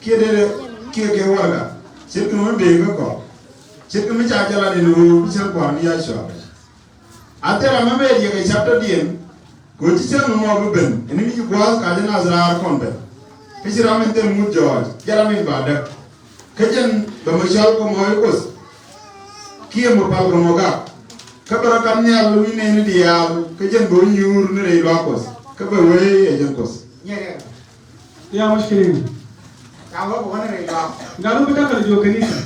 kiɛ dee dee kiɛ kɛ warɛga. Ce̱tkɛ mi bee kä kɔ, ce̱tkɛ mi ca jɛ lat in ɣöö bi cäŋ Kua̱r ni Yahshua. A thil ram ɛmɛ riɛk ɛ chapter diɛn, kɛ ɣöö ci cäŋ ɛmɔ bi ben, ɛn mi ci gua̱a̱th ka jɛ nath raar kɔn ben. Kä ci ram in thil ŋut jɔɔc, jɛ ram in ba däk. Kä jɛn bɛ mɔ cɔl kɛ mɔ i Kuoth, kiɛ mɔ pal kɛ mɔ gak. Kä bɛ rɔ kat nhial wi̱i̱ nɛɛni diaal, kä jɛn bɛ wä nyuur ni rɛy luaak Kuɔth, kä bɛ wee ɛ jɛn Kuɔth. Nyɛrɛ. Ya mushkilin. Ka wä bɛ wä ni rɛy luaak. Galu bi dakal jo kanisa.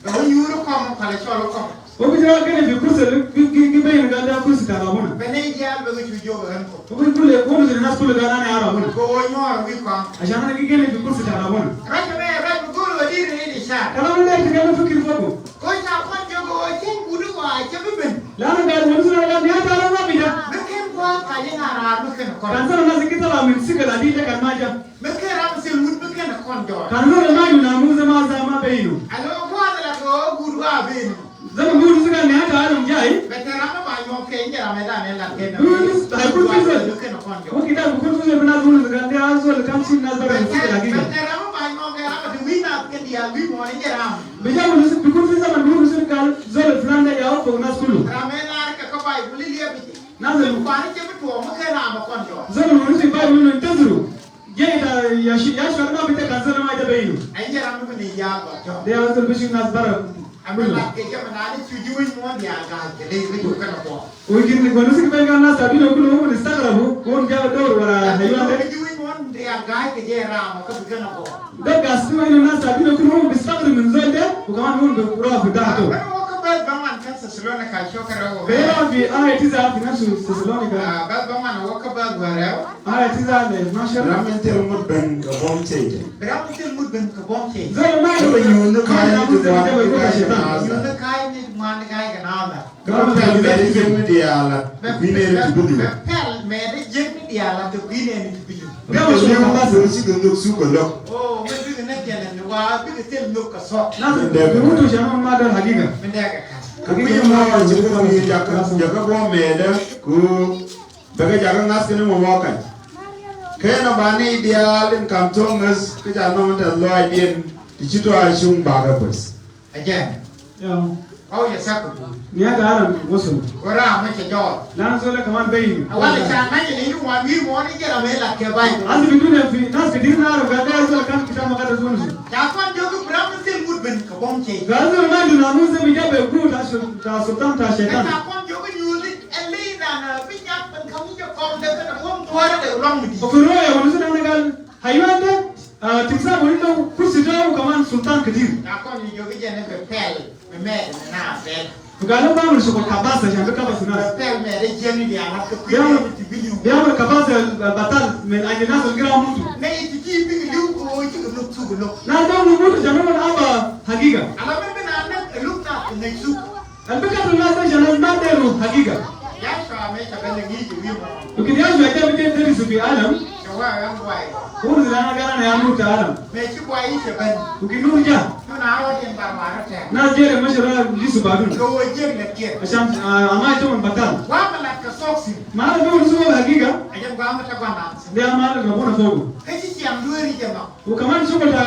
Bɛ wä nyuur kɔm, pal cɔl kɔm. Wä bi jɛ gɛnɛ bi kursi, bi, bi, bi bɛn gal da kursi ta rabuna. Bɛ nɛy diaal bɛ wä cu jɔk ɣän kɔ. Wä bi kule, wä bi jɛ nas kule gal da nɛ rabuna. Kɛ wä nyuur wi̱i̱ kɔm. Ashan ana gi gɛnɛ bi kursi ta rabuna. Rɛc mɛ, rɛc bi gul wä dir ni di ca. Kala wä dee ti gɛnɛ fikir fɔku. Kɔ ca kɔn jɔk wä cɛn gudu wä cɛ bi ben. Lana gal wä nusra gal ni ata la wä bi da. Mi ken kɔ ka jɛ ŋa raar mi ken kɔn. Kan sara nasi kita la min sikal adi de kan maja. Mi ken ram sil wut mi ken kɔn jɔk. Kan sara ma yu na musa ma sa ma bɛyinu. Alo kɔ la kɔ gudu wä bɛyinu. Zama gudu sika ni ata alum jai. Bɛ tɛ ram ma nyɔ kɛ jɛ ram da ne la kɛ na. Gudu, ai gudu sika. Mi ken kɔn jɔk. Wä kita gudu sika bina gudu sika ni azol kan sin na zara sika lagi. Bɛ tɛ ram ma nyɔ kɛ ram di wina kɛ di a wi mɔ ni jɛ ram. Bi ja wulusu, bi kun fi zaman bi wulusu gal zol fulan da ya woko nas kulu. Ram ɛ lar kɛ kä Baibul liɛ bi. Na zol. Kwani cɛ bi tuɔm mi kɛ ram kɔn jɔk. Zol wulusu Baibul ni tazuru. Je ita ya shi, ya shi ma bi ta kan zol ma ja bayinu. Ai jɛ ram mi ni ya ba jɔk. Da ya zol bi shi nas bara. Ami la kɛ jɛ ma na ni cu ji win mɔn di a ga kɛ lɛ bi jɔk kɛ na bɔ. Wigin ni gwanu sik ben gan nas tabino kulu hum istaghrabu, hum jaw dor wala haywan de. Jiwin won de a gai ke je rama ka bigana bo. Da gas tu ina nas tabino kulu hum bistaghrib min zol de, wa kaman hum bi rawa fi dahto. Bana waka bal bangan kan Thessalonica shokara wa. Bera fi aya tisa fi nafsu Thessalonica. Ah, bal bangan waka bal wara. Aya tisa le itnashar. Ram intel mut ben ka bom cheje. Ram intel mut ben ka bom cheje. Zol ma. Zol ma. Yun kai ni man gai ka nada. Ka bɛ pɛl mɛt jiäkni diaal a, te kui̱ nɛɛni ti bi liw. Bɛ pɛl mɛt jiäkni diaal a, te kui̱ nɛɛni ti bi liw. Bɛ wä suk kɛ bas. Bɛ wä suk kɛ lok. Oh, mɛ bikɛ nɛ kɛnɛ ni wa, bikɛ thil lok kɛ sɔk. Na bɛ wä tu shan ma dal hagiga. Bɛ dɛ kɛ kan. Kɛ kui̱ mɔ jiäkni diaal a, jakä bɔ mɛt dɛ ku bɛ kɛ jakä ŋa̱th kɛnɛ mɔ mɔ kan. Kɛ na ba ni diaal in kam tɔŋ ŋäth kɛ ja nɔŋ tɛ lɔac diɛn ti ci tɔ a cuŋ bakɛ bäth. Again. Yo. Kau ya saku. Ni ada alam wasu. Kora ma ce jor. Lan zol kaman bayin. Awala ca na ce ni wan wi mo ni jera me la ke bai. Asu bidun fi nas ke din na ro ga da zol kan kita ma kada zol. Ca kon jogu Ibrahim sil mut ben ka bom ce. Ga zol ma dun amu se mi jabe gu ta su-, ta sultan ta shaitan. Ca kon jogu nyuli eli na na bi nya ben kam je kom de ka bom tuara de long mi di. Ko ro ya wani suna na gal. Haywan de, ah, timsah wani lo kursi de, wa kaman sultan kedir. Ka kon ni jogi jene be pel, be med, be na pel. Bi galu bamul shugul kabasa, shan bi kabas nas. Be pel med, de jeni di alat ke kuya. Biyamul, biyamul kabasa, ah, batal, min ajli nas al gira mutu. Ne iti ti bi liu ko, iti ko luk, tu ko luk. Na dong mutu, jana man aba hagiga. Ala men bin anak, luk na, ne su. Al bi katul nas de shan nas ma deru hagiga. Yahshua me ta bele ngi ji wi mo. Lakin Yahshua ja bi deru su bi alam. Shawa yan bwai. Kun zilana gara na ya nur ta alam. Me ci bwai ce ben. Lakin nur ja. Tuna ro din barwara te. Nas jere mashi ra lisu badun. Ko wo jere ne ke. Ashan, ah, ama ita man batal. Wa ma la ka soksi. Ma la nur su hagiga. Ajan wa ma ta gwana. De ama la rabuna fogo. Kaci ci am dueri jama. Wa kaman shugul ta,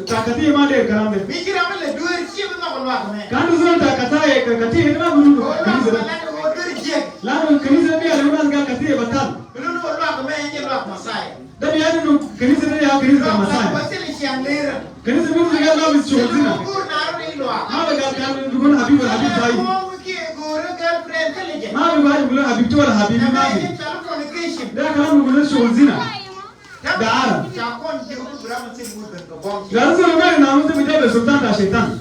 ta katiye ma deru kalam de. Mi kira ma la dueri ci bi ma ko lwa ko me. Kan zol ta kataye, ka-, katiye ma bulu. Ko lwa ko kanisa de. La ko dueri je. La ko kanisa de, la ko nas gal katiye batal. Bulu ko lwa ko me, ye lwa ko Masai. Da bi ya no kanisa de ya kanisa Masai. Lwa ko sili ci am lera. Kanisa bulu gal la bi shugul zina. Ko na ro ni lwa. Ma ba gal kan dukun habib wala habib bai. Ko ki ko girlfriend kale je. Ma ba gal bulu habib wala habib ma bi. Da kalam bulu shugul zina. Da alam. Garu zol ma na mutu bi jabe sultan ta shaitan.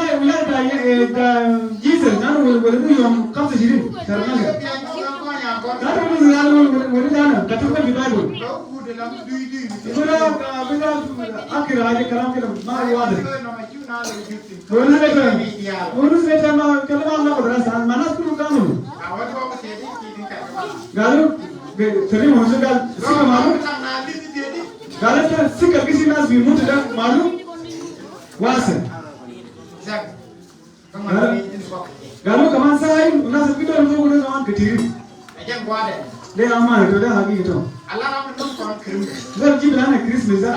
wila, wila ta, eh, ta Jesus, nanu wala, wala du yom kamsa ishirin, sharnasha. Nanu wala, wala, wala, wala, nanu, katika Bible. Bila, bila, akhir aja kalam kida, ma wadih. Wala, wala, wala, ma, kala ma Allah kudrasa, ma nas kulu kamulu. Galu, be, tadi maksud gal, sika malu. Galu ta, sika kisi nas bi mutu da, malu. Wasa. Galu, galu kaman sa ai, nas bi da, lu, lu, kaman katiri. De ama, to da hagi to. Zol jibu lana Christmas da.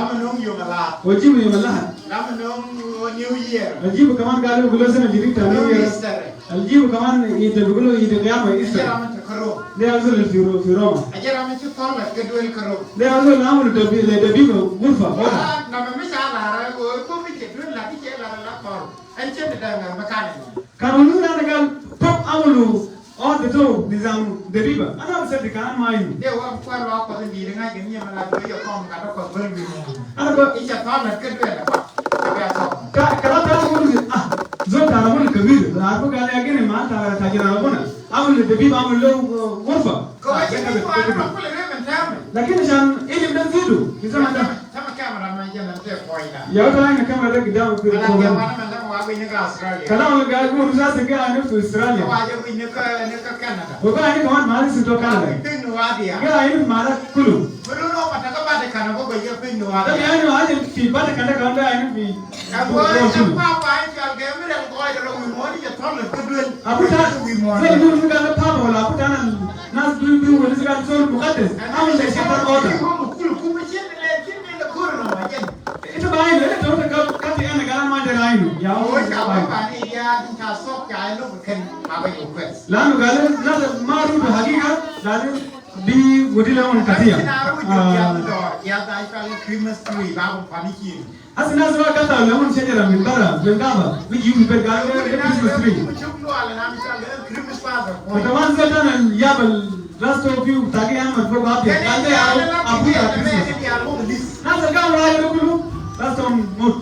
Zol jibu yom Allah. Zol jibu kaman galu, gulo sana jirik ta New Year. Zol jibu kaman ita, gulo ita kiyama Easter. De zol fi Ro-, fi Roma. De zol amulu dabi-, le dabiba gurfa, oda. Kan unu na gal Pope amulu oda to nizam dabiba. Ana bisa di kan ma inu. Ana ba. Ka, kala ta amulu, ah, zol ta amulu kabir. La arfu gal ya gene ma ta, ta jira abuna. Amulu dabiba amulu gurfa. Lakin ashan ilim da zidu, fi zaman da. Ya, wata aina kamera da gidam fi program. Kala wala ga gu rusa se ga anu fi Australia. Wa ga anu kaman mali sin to Canada. Ga anu mara kulu. Tabi anu aje fi bata kanda kanda anu fi. Abu ta, zai gu rusa ga papa wala abu ta na nas du du wala rusa ga zol mukaddas. Amu da shi ta oda. Ita ba aina, ita wata ka, kati ana galan ma da aina. Ya, o, ya, ba ni ya, din ta sok ya, lo ken, ma ba yo kwes. Lanu galan, na ma ru da hagiga, galan bi wudi la un katiya. Ah. Christmas tree, ba ko pani ki. Hasa nas wa kata la un shajara min bara, min gaba, bi jibu ber galan, Christmas tree. Kama zol tana yabal Rasto fiu tagi amat fog apiya. Kande abu ta Christmas. Nas alga wala kulu. Rasto mut.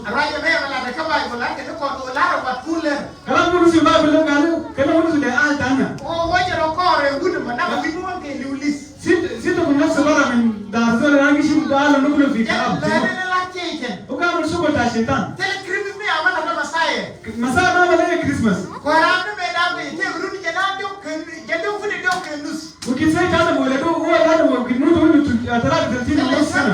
Kalam munu si ma bilu kalu. Kalam munu si de al tana. Sit-, situ kun nafsu bara min dar zol rangi shim da ala nukulu fi kalam. Uga amul shugul ta shaitan. Masaya ma wala Christmas. Mungkin sai tana mo le to, huwa lazim mungkin mutu, mutu, ah, talata wa talatin wa nus sana.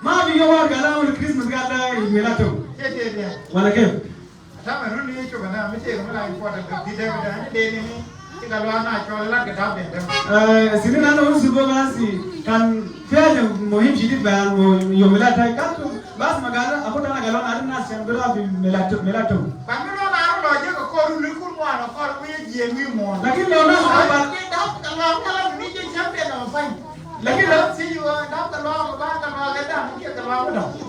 Ma fi yom wahid gal amul Christmas gal da Eid milad to. Wala kef? Eh, sinin ana usu bo gal si kan fi haja muhim shadid bayan yom milad tai kan. Bas ma gal, abu tana gal ana nas shan bira fi milad to, milad to. Lakin lo nas ba, lakin lo,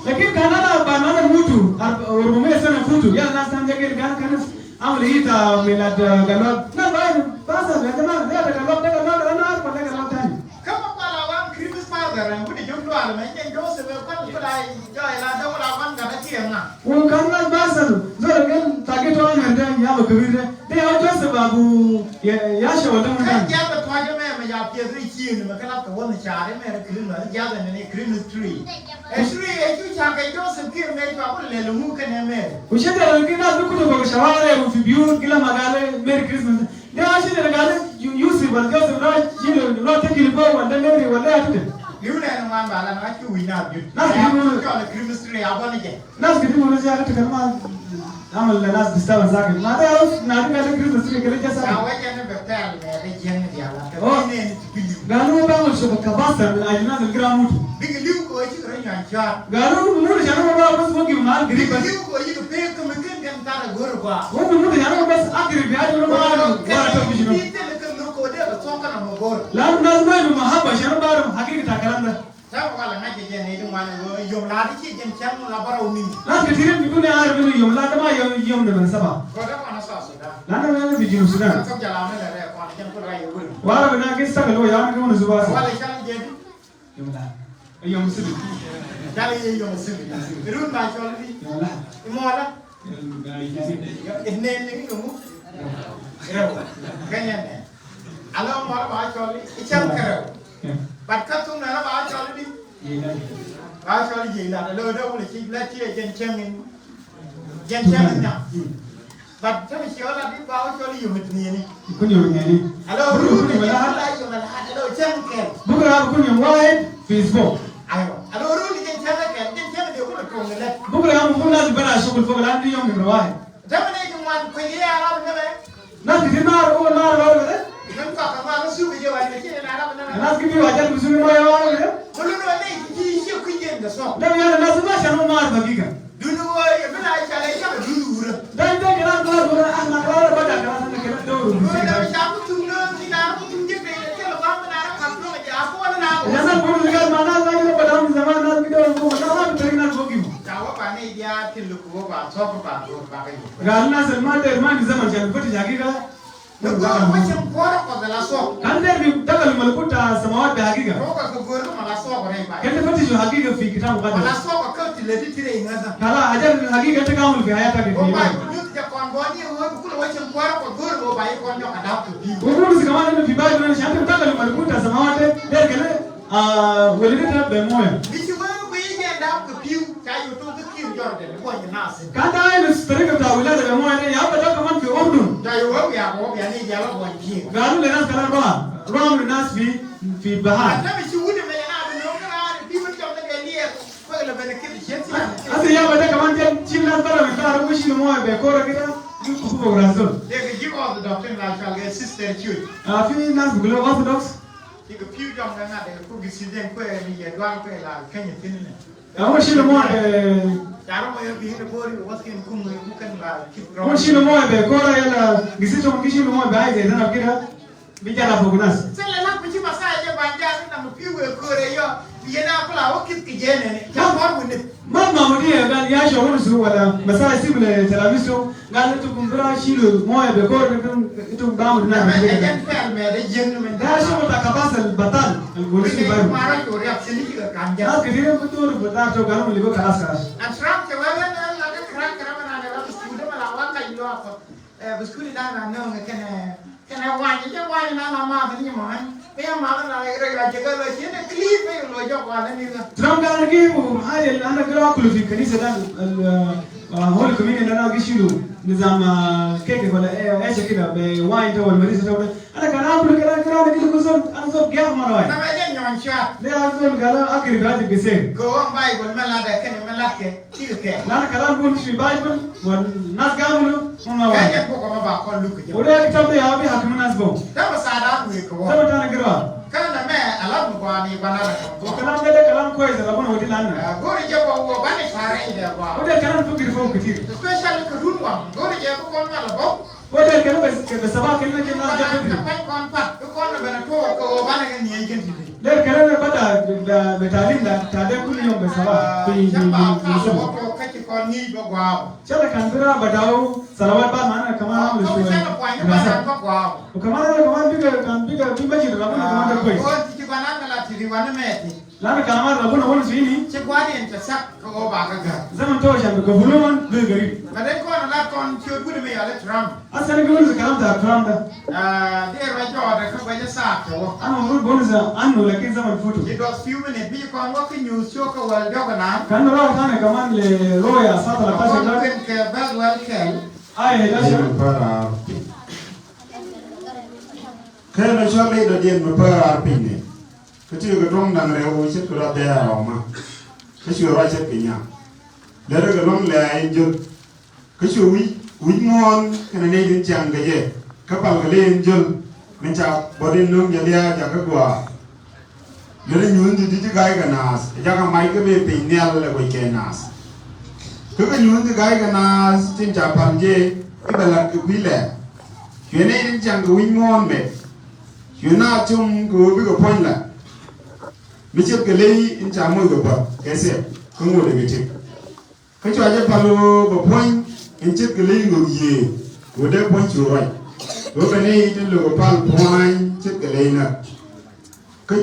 lakin kan ana ba, ana mutu, arba-, arbaumia sana futu. Ya nas tani jagel gal kan amul Eid milad, ah, gal. Na ba, bas, ya jama, ya gal, gal, gal, ana arba, gal tani. Kama bala wan Christmas father, eh, kuti jom dua la, men jen Joseph, eh, kwan kula, jo, ila da wala wan gana ki nga. Wo kan nas basalu, zol gen tagi to an da ya ba kabir de. De ya Joseph abu ya, ya sha wala mun kan. Kan ya ba to ja me, me ya pia ri ki ni, me kala to won cha de me ri Christmas, ya da ne Christmas tree. Eh, tree, eh, ju cha ke Joseph ki me to abu le lu mu kan me. Ushe da ki nas kutu ba shawara, u fi biyut, kila magale, Merry Christmas. De ashi de gale, Yu-, Yusuf wala Joseph na, shi de, na tekil fo, wala Mary, wala ya tude. Liu ne na man ba la na chu wi na ju. Na ju. Chol Christmas tree a bon je. Nas kiti mo na ja ka ta ma. Amal la nas disturbance sa ke. Ma da os na ka Christmas tree ke ja sa. Ya wa ja ne be tel me de jen ne ya la. Oh. Ni ne ni ti liu. Galu ba mo so ka basa na ajna de gramu. Big liu ko chi ro nya cha. Galu mo na ja na ba mo so ki mal gri ba. Big liu ko chi ko pe ko me ken kan ta ra gor ba. Mo mo na ja na ba sa gri ba no ma. Wa ta bi no. Ti te le ko ko de ba so ka na mo gor. Lan nas ma no mahaba shano ba hakika ta kalam da. Tama wala nga je je ne dum wan wo yom la di chi jen chang la bara uni. Lan ketirin mi duni ar mi yom la dama yom yom de man saba. Ko da ko na sa Sudan. Lan na mi Junub Sudan. Ko jala me le ko na jen ko ra yo wuri. Wala bina ki sa lo ya mi ko na suba sa. Wala chang je di. Yom la. Yom sibi. Jala ye yom sibi. Run ba chol di. Yom la. Imola. Nen ni ngu. Rew. Kenya ne. Alo mora ba choli, ichang kerew. Bat katung na ba choli di. Ba choli je la. Alo da wala chi la chi jen chang ni. Jen chang na. Bat choli chi ola di ba choli yum ni. Kun yum ni. Alo ru ni la yum la. Alo chang ke. Bukra kun yum wahid Facebook. Aywa. Alo ru ni jen chang ke. Jen chang de ko to ni le. Bukra am kun la bara shukul fo la ni yum ni wahid. Zaman e jumwan ko ye Arab ne be. Nas kiti mar o mar mar be. Nan ka ka mar su bi je wa ni ke na Arab ne be. Nas kiti wa jan su mar mar be. Kullu no ne ki shi ku je da so. Da ya nas ma shan mar ba giga. Dunu wa ye bina sha le ya dunu wura. Dan da kira ko ko an na kala ba da kala na kira da wuru. Ko da sha ku tun no ni na ku tun je be ke la ba na ra ka tun ja ko na. Ya na ko ni ga ma na ga ni ba da zaman na ki da ko na ba tun na ko ki. Tawa ba ne ya tilu ko ba so ko ba ko ba ka. Gal nas al ma der ma ni zaman shan fati hagiga. Kan der bi dakal malakut ta samawat bi hagiga. Kan der fati shu hagiga fi kitab mukaddas. Kala hajar hagiga ta kamul fi hayata ke fi. Wa bulu si kaman inna fi Bible shan ta dakal malakut ta samawat der kene. Ah, wele de ta be moya. Bichi wa ku yi je ndap ke piu, cha yu tu ke kiu jor de, ko ni nasi. Kan ta ina tarika ta wilada be moya de, ya ba da kaman fi Urdun. Cha yu wa ya ko ya ni ya la ko ji. Galu le nas kalam ba, ram le nas fi, fi bahar. Ata bichi wudi me ya na bi no kara, bi me jom de ni ya, ko le be ne kidi chen si. Asa ya ba da kaman chen, chen nas bara me ta, ko shi moya be kora kida, yu ku ko razon. De ke ji ko da doctor na chal ge sister chu. Ah, fi nas bi lo Orthodox. Ti ka piu jong nga nga de ku gisi den ku e mi ye dwang ku e la Kenya tini ne. Ka mo shilo mo de. Taro mo yo bi hina bori was kin kum mo ku kan la kip. Mo shilo mo de ko ra ya la gisi to mo shilo mo ba ai de na kira. Bi jala fo gunas. Sele la ku ci masa je ba ja na mo piu e ko re yo. Bi na ku la o kip ki je ne. Ja mo bu ne. Ma ma mo di ya ga ya sho wani su wala masa sibile talamiso. Gal itum bira shilu moya be kora, itum, itum bamu na. Gal shogol ta kabas al batal al golu shi bayu. Nas ketirin bitur batal to galam ligo kalas kalas. Trump gal ana gibu haja ana gira akulu fi kanisa da, al, ah, Holy Communion, ana gishilu nizam, ah, keke wala, eh, eh, kida be wine ta wala marisa ta wala. Ana kan akulu kida, kida ana gibu zol, ana zol giya mara wai. Le ana zol gal akiri ba ti gise. Lana kalam bun fi Bible, wa nas gamulu, huma wa. Wada kitab de ya bi hakimu nas bo. Zama tana girwa. Wa kalam de, de kalam kwes, Rabuna wadi lana. Wada kalam fikir fo ketir. Wada kalam be, be saba kena ke nas de fikir. Lel kala na bada, bada, bada talim da, ta de kulu yom be saba. Fi, fi, fi, fi saba. Shala kan bira badau, salawat ba mana kaman amulu shuwe. Wa kaman ana kaman biga, kan biga, biga jira, kaman da kwes. Lana kaman Rabuna wal sini. Zaman to shan bi gabulu man bi garib. Asa ana gi wunu kalam ta Trump da. Ana mafrud bi wunu anu, lakin zaman futu. Kan ruwa tani kaman le ruwa ya saa talatashar da. Aya hadashar. Kena shwa me da dien me para arpine. Ka tye ka tong dang reu, chet ka rua de aroma. Ka chwe rua chet ka nya. Lere ka long le angel. Ka chwe wich, wich muon, kene nei din chang ka ye. Ka pal ka le angel. Men cha bodin nung ya lia ja ka gua. Lere nyun di di di gai ka nas. Ja ka mai ka be pe nial le wai ke nas. Ka ka nyun di gai ka nas, tin cha pal je, i ba lat ka gwi le. Chwe nei din chang ka wich muon be. Chwe na chum ka bi ka pon la. Mi chet ka lei in cha mui ka pa, kese, ka ngu de mi chet. Ka chwa je palo ba pon, in chet ka lei ngu ye, ngu de pon chu roi. Ngu ka nei tin lo ka pal pon, chet ka lei na. Ka,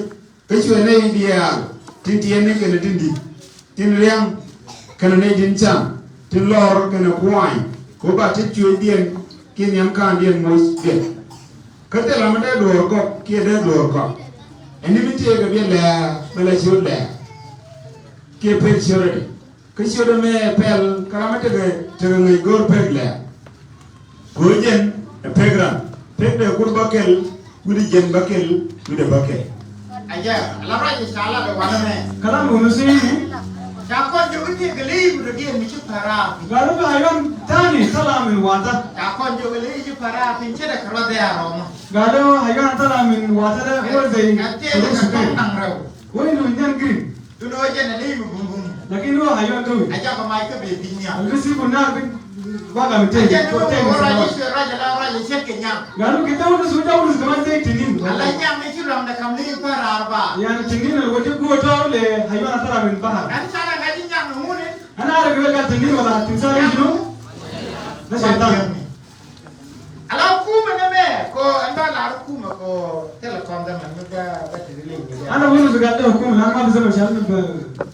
ka chwa nei dial, tin tien ne kene tin di. Tin riang, kene nei tin chang, tin lor, kene kwany. Ko ba chet chwa dien, kin yam kan dien mo dien. Ka te la ma de dor ko, kie de dor ko. Eni mi tie ka bie le, me la chwa le. Kie pe chwa de. Ka chwa de me pel, ka la ma te ka, te ka ngai gor pe le. Ko jen, e pe gran. Pe de kur bakel, kudi jen bakel, kudi bakel. Aja, la raja sala de wana me. Kalam unu si. Cha kon jo ke ke lei mu de mi chu para. Galu ka hayon tani sala min wata. Cha kon jo ke lei chu para, pin che de kara de aroma. Galu hayon tala min wata de, wo zai. Ate de ka tong dang reu. Wo inu nyan green. Tuno je na lei mu bum bum. Lakin wo hayon tu. Aja ka mai ka be binya. Alisi kuna bin waga mite. Aja ko te ko raja, raja la raja chet ke nyang. Galu kita wo su ja wo su ma te tinin. Ala nyang ne chu ram da kam lei para arba. Yan tinin wo je ko to le hayon tala min bahar. An sala ga nyang mu ne. Ana ara ga tinin wala tin sala jinu. Na shaitan. Ala hukuma ne me, ko an ba la hukuma ko Telecom da man ga ba ti le ni. Ana wani zuga da hukuma na ma zama shan ba.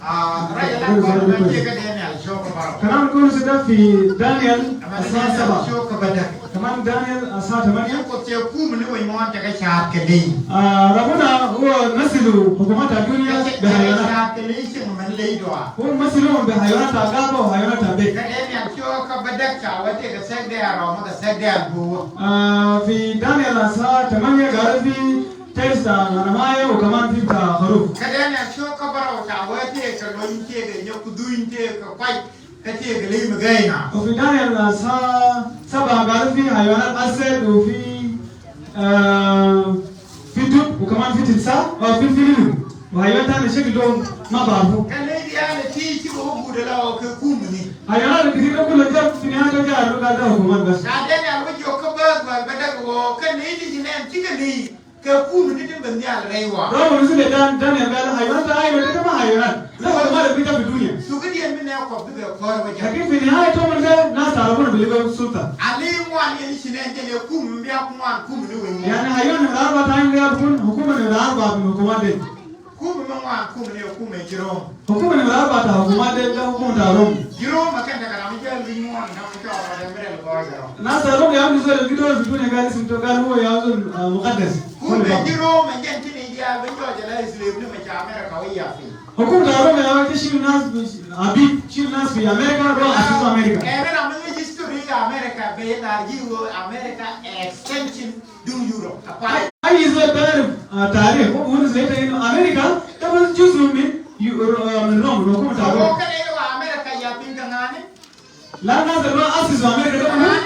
Ah, raja la ko ba ti ga Daniel show ka ba. Kalam ko su da fi Daniel asa saba. Show ka ba da. Kaman Daniel asa tamania. Ko te hukuma ne wai mo ta ka sha ka lei. Ah, Rabuna huwa nasilu hukumata dunia bi hayawanat. Sha ka lei shi man lei do. Huwa masilu bi hayawanat ta gaba wa hayawanat ta be. Ka Daniel show ka ba da cha wate ka sek de aroma ka sek de arbo. Ah, fi Daniel asa tamania galu fi testa nganamaya wa kaman fi ta kharuf. Ka Daniel show ka bara wa cha wate ka lo inte ka nyoku du inte ka kwai. Ka te ka lei ma gaina. Wa fi Daniel asa saba galu fi hayawanat asad wa fi, ah, fi dub wa kaman fi timsa, wa fi filin. Wa hayawan tani shakil do ma barfu. Ka lei di ana ti ti ko gude la wa ka hukuma ni. Hayawanat kitir kulu ja fi nihaya ja ru ga da hukuma bas. Ka Daniel wa jo ka ba ba da ko ka lei di jinen ti ka lei. Ka hukuma ni din ban yal raiwa. Rawa ni su le Dan, Daniel gal hayawanat ta ayi wala ma hayawanat. La hukuma da bita fi dunia. Su ka diyan min ya ko bi ka ko waja. Lakin fi nihaya to man da nas ta Rabuna bi ligo sulta. Ali wan yan shinen jale hukuma bi ya kuma hukuma ni wani. Yani hayawan ni arba ta yin ya kun hukuma ni arba bi hukuma de. Hukuma man wan hukuma ni hukuma jirom. Hukuma ni arba ta hukuma de da hukuma ta Rom. Jirom ma kan ta kana mi jal bi mo na mi ta wa da mi rel ko jirom. Nas ta Rom ya mi zol gido fi dunia gal isim to gal huwa ya zol, ah, muqaddas. Hukuma jirom man jan tini ya ben jo jala Islam ni ma cha America wa ya fi. Hukuma ta Rom ya ta shil nas bi, abid, shil nas fi America, ro asis America. Eh, mera mi history ya America be na jiwo America extension. Dum Europe. Akwai. Ai, ai, zol barif, ah, tarikh. Hu, hu, zol ita inu America, da bas juzu min, yu-, ah, min Rom, hukuma ta Rom. Ko kede yu America ya pin kangane? La nas ta Rom, asis America, da bas.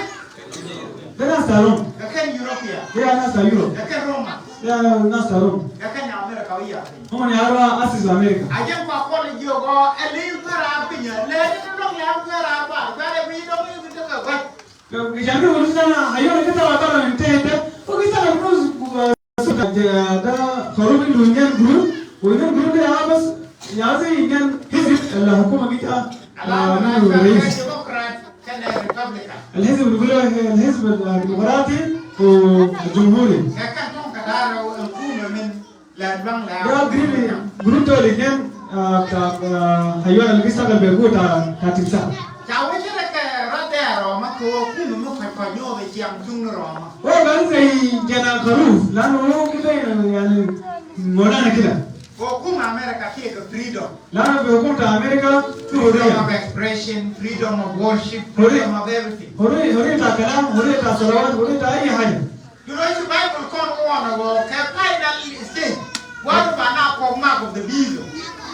Da nas ta Rom. Ka kan Europe ya. Da nas ta Europe. Ka kan Roma. Da nas ta Rom. Ka kan America ya. Huma ni arwa asis America. Ajen kwa kole jogo, ele para pinya, le ni dong ya para pa, para bi dong ni bi dong ka. Ka, ka jami wani sana, hayawan kita ta bara min te te. Ko kita la nus, uh, so da, da, da, kharuf indu Indian group. Wa Indian group de abas, ya zai Indian hizb, al hukuma kita, ah, min rais. Democrat, kan Republican. Al hizb bigulu, al hizb, ah, demokrati, wa al jumhuri. Ka kan ton ka dara wa hukuma min Da green, green to le nen, ah, ta, ah, hayawan al bishtagal be guwa ta, ta timsah. Cha waja le ka rad de Roma ko hukuma mu ka ko nyo be chiang tung Roma. Wo gan zai jana kharuf, lanu wo kida yani, Maulana kida. Hukuma America ke ka freedom. Lanu be hukuma ta America, tu hurriya. Freedom of expression, freedom of worship, freedom of everything. Hurriya, hurriya ta kalam, hurriya ta salawat, hurriya ta ayi haja. Duloi Bible kon wana wo ka final stage. Wala ba na ko mark of the beast.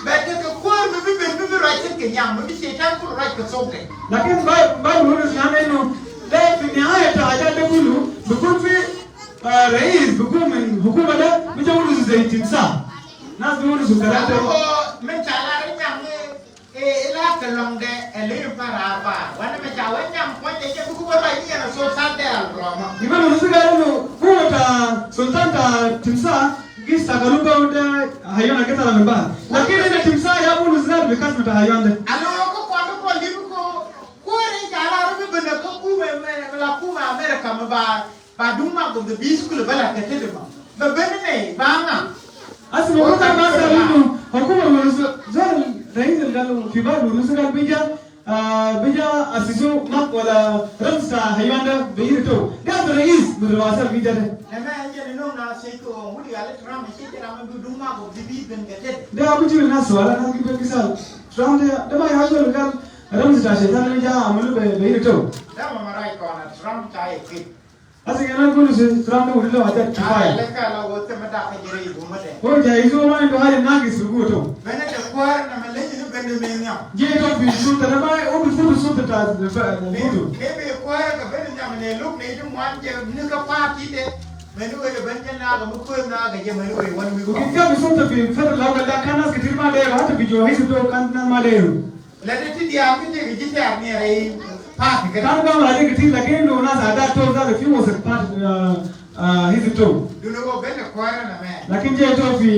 But the kuar mi bi ben mi bi ruac ken ke nyam, mi bi Satan kulu ruac ke soke. Lakin Bi-, Bible wurus na neno, de fi nihaya ta haja de kulu, bikun fi, ah, rais, bikun min hukuma de, bi ja wurus zai timsah. Nas bi wurus kalam de. Ko min chala ri nyam, eh, eh, ila ke long de, eh, li para ba. Wana mi cha wen nyam ko de ke buku ba ni na so sa de al roma. Ni ma wurus ga no, ko ta sultan ta timsah, gis ta kalu ba de, hayon ke ta la ba. Lakin ina timsah ya wurus ga bi kas ta hayon de. Alo ko ko ko li ko, ko ri chala ri bi ben ko ku me, me, la ku me America me ba. Ba dung mark of the beast kulu bala kete de ma. Ba bene ne, ba nga. Asi ma kuta ma sa linu, hukuma wurus, zol rais al gal fi Bible wurus gal bi ja, ah, bi ja asisu mark wala ramz ta hayawan de bi iri to. Gal rais bi wasa bi ja de. Ema anje ni nom na se ko, wudi ale Trump se ke na ma bi dung mark of the beast ben kete. De abu jiru na suala na gi ben kisa. Trump de, de ma ya zol gal ramz ta shaitan bi ja amalu bi, bi iri to. De ma marai ko na Trump ta e kit. Hasa kena kulu se Trump de wuri lo haja kifaya. Leka la wote ma da ka jere ibu ma de. Ho ja izo ma ndo haja nagis fi guwa to. Bene de kwar na ma leji ni bende me nyam. Je to fi sulta na ma o bi futu sulta ta, ta, ta futu. Me be kwar ka bene nyam ne luk ne idu mwan je ni ka party de. Meni we bende na ga mu kwar na ga je meni we wan wi. Ukiingia fi sulta fi federal level da kan nas kitir ma de, hata fi juwa hizb to kan nas ma de. Lada ti diaal ki te ki jiti arni arai party kede. Kan gam haja kitir, lakin lo nas adat to zatu fi wasat party, ah, ah, hizb to. Dunu go bende kwara na me. Lakin je to fi,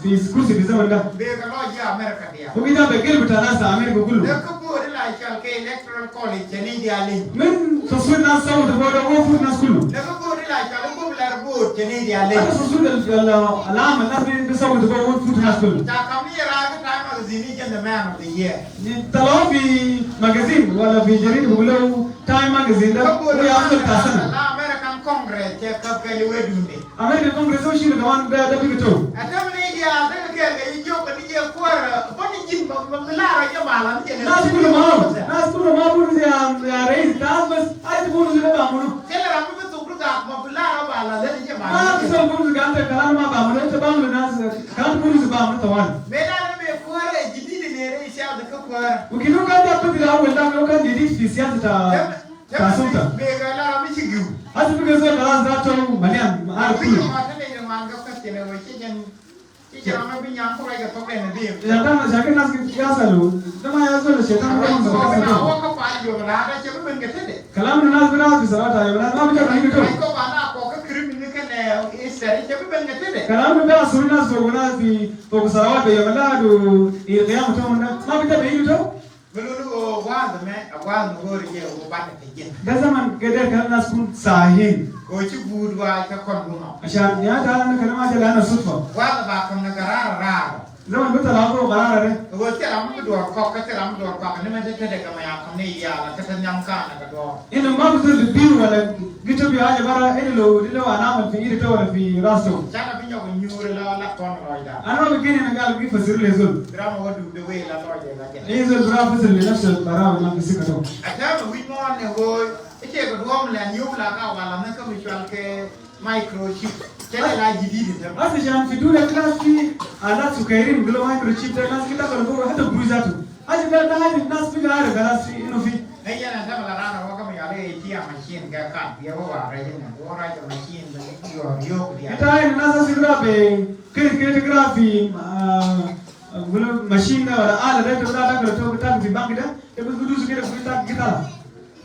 fi kursi fi zaman da. Be ka lo je America dia. Hu gita be gelbu ta nas America kulu. Da ka bori la shal ke Electoral College jani dia le. Min taswit nas sawt bo da go fut nas kulu. Da ka bori la shal go la bori jani dia le. Hata taswit al, al, alama nas bi sawt bo go fut nas kulu. Ta kam ni ra ka Time magazine jani the man of the year. Ni tala fi magazine wala fi jarida bigulu Time magazine da, hu ya afdal ta sana. La American Congress ke ka kali wedunde. American Congress o shilu kaman da, da bigito. Ata mani ya da ke ke ijo ka ni je kwara, bani jin ma, ma, ma la ra je bala ni je. Nas kulu ma, nas kulu ma bulu ya, ya rais, ta bas, ai bulu ya ba munu. Kela ra mi betu bulu ga ma bulu ra bala ni je bala. Ma bisa bulu ga ta kalam ma ba munu, ta ba munu nas, kan bulu ba munu tawan. Me da ne me kwara jidid ne rais ya da ka kwara. Ukidu kan da pati la wala kan jidid fi siyasa ta, ta sulta. Me ga la mi ci giw. Hasi bi ga zol kalas da to malian, ma arif kulu. Ma ta ne ma ga fakke ne wa ke jan. Ki jama bi nyam ko ga to ne bi. Ya da na shakil nas ki ya salu. Da ma ya zol shaitan ko na wa ka pa yo la da ke bi ben ga tede. Kalam na nas bi na bi sarata yo la ma bi ta ni to. Ai ko ba na ko ka criminal ke ne is sari ke bi ben ga tede. Kalam na ba suri nas ko na bi ko sarawa be yo la do il qiyam to na ma bi ta be to. Belulu o gwaz me, a gwaz me gori je o bata ke jin. Da zaman kede kan nas kun sahin. Ko ci gud wa ka kon duma. Ashan ya ta na kalama ta la na sutfa. Gwaz ba kon na garara raro. Zaman bita la ko garara re. Ko ci ram ko dor ko, ka ci ram dor ko, ni me te te de kama ya kon ni ya la, ka ta nyam ka na ka dor. Ina ma bi zul biu wala gito bi haja bara, ina lo, ina lo anam fi iri to wala fi ras to. Shana bi nyoko nyure la, la kon lo ida. Ana bi gini na gal gi fasir le zul. Drama wadu de we la lo ida. Izo bira fasil li nafsa bara wa ma fi sika to. Ata mi wi mo ne ho, ite ko duwam la nyum la ka wala na ka mi shwal ke microchip. Kede la jidid ta. Hasi shan fi dunia klas fi alat sukerin gulu microchip ta nas kita kan go hata bui zatu. Haja da, da haja nas fi gara gara fi inu fi. Ai ya na ta la rana wa ka mi yale iti a machine ga ka. Ya wa wa ra jin na. Wa ra ja machine da yo yo dia. Ita ai nas asira be kede kede gra fi, ah, Gulu machine da wala ala da, ta da, da, ta, ta, ta, fi bank da, ta, bas gudu su kede, gudu ta, kita.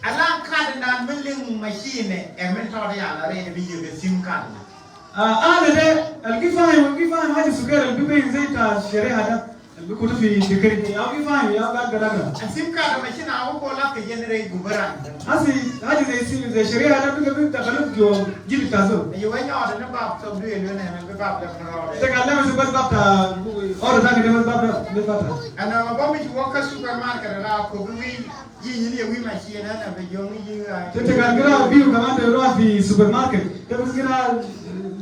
Ala kad nan min ling machine, e min to da ya la re, bi ye sim kad. Ah, ala da, al gi fahim, al gi fahim haja suger, al bi bayin zai ta sharia da, al bi kutu fi dikri, ya gi fahim, ya ga, ga, ga, ga. Sim kad machine a ko la ke generate gubaran. Hasi, haja zai sim, zai sharia da, bi, bi, ta, kalu jo, jili ta zo. Ye wa nya da na bab, so du ye ne, ne, bab da. Ita kan lema su bas bab ta, ora ta kede bas bab ta, bas bab ta. Ana ma bami ji waka supermarket ra ko bi wi, ji ni ni wi machine na be jong ji. Ita kan gira biu kaman ta ra fi supermarket. Ta bas gira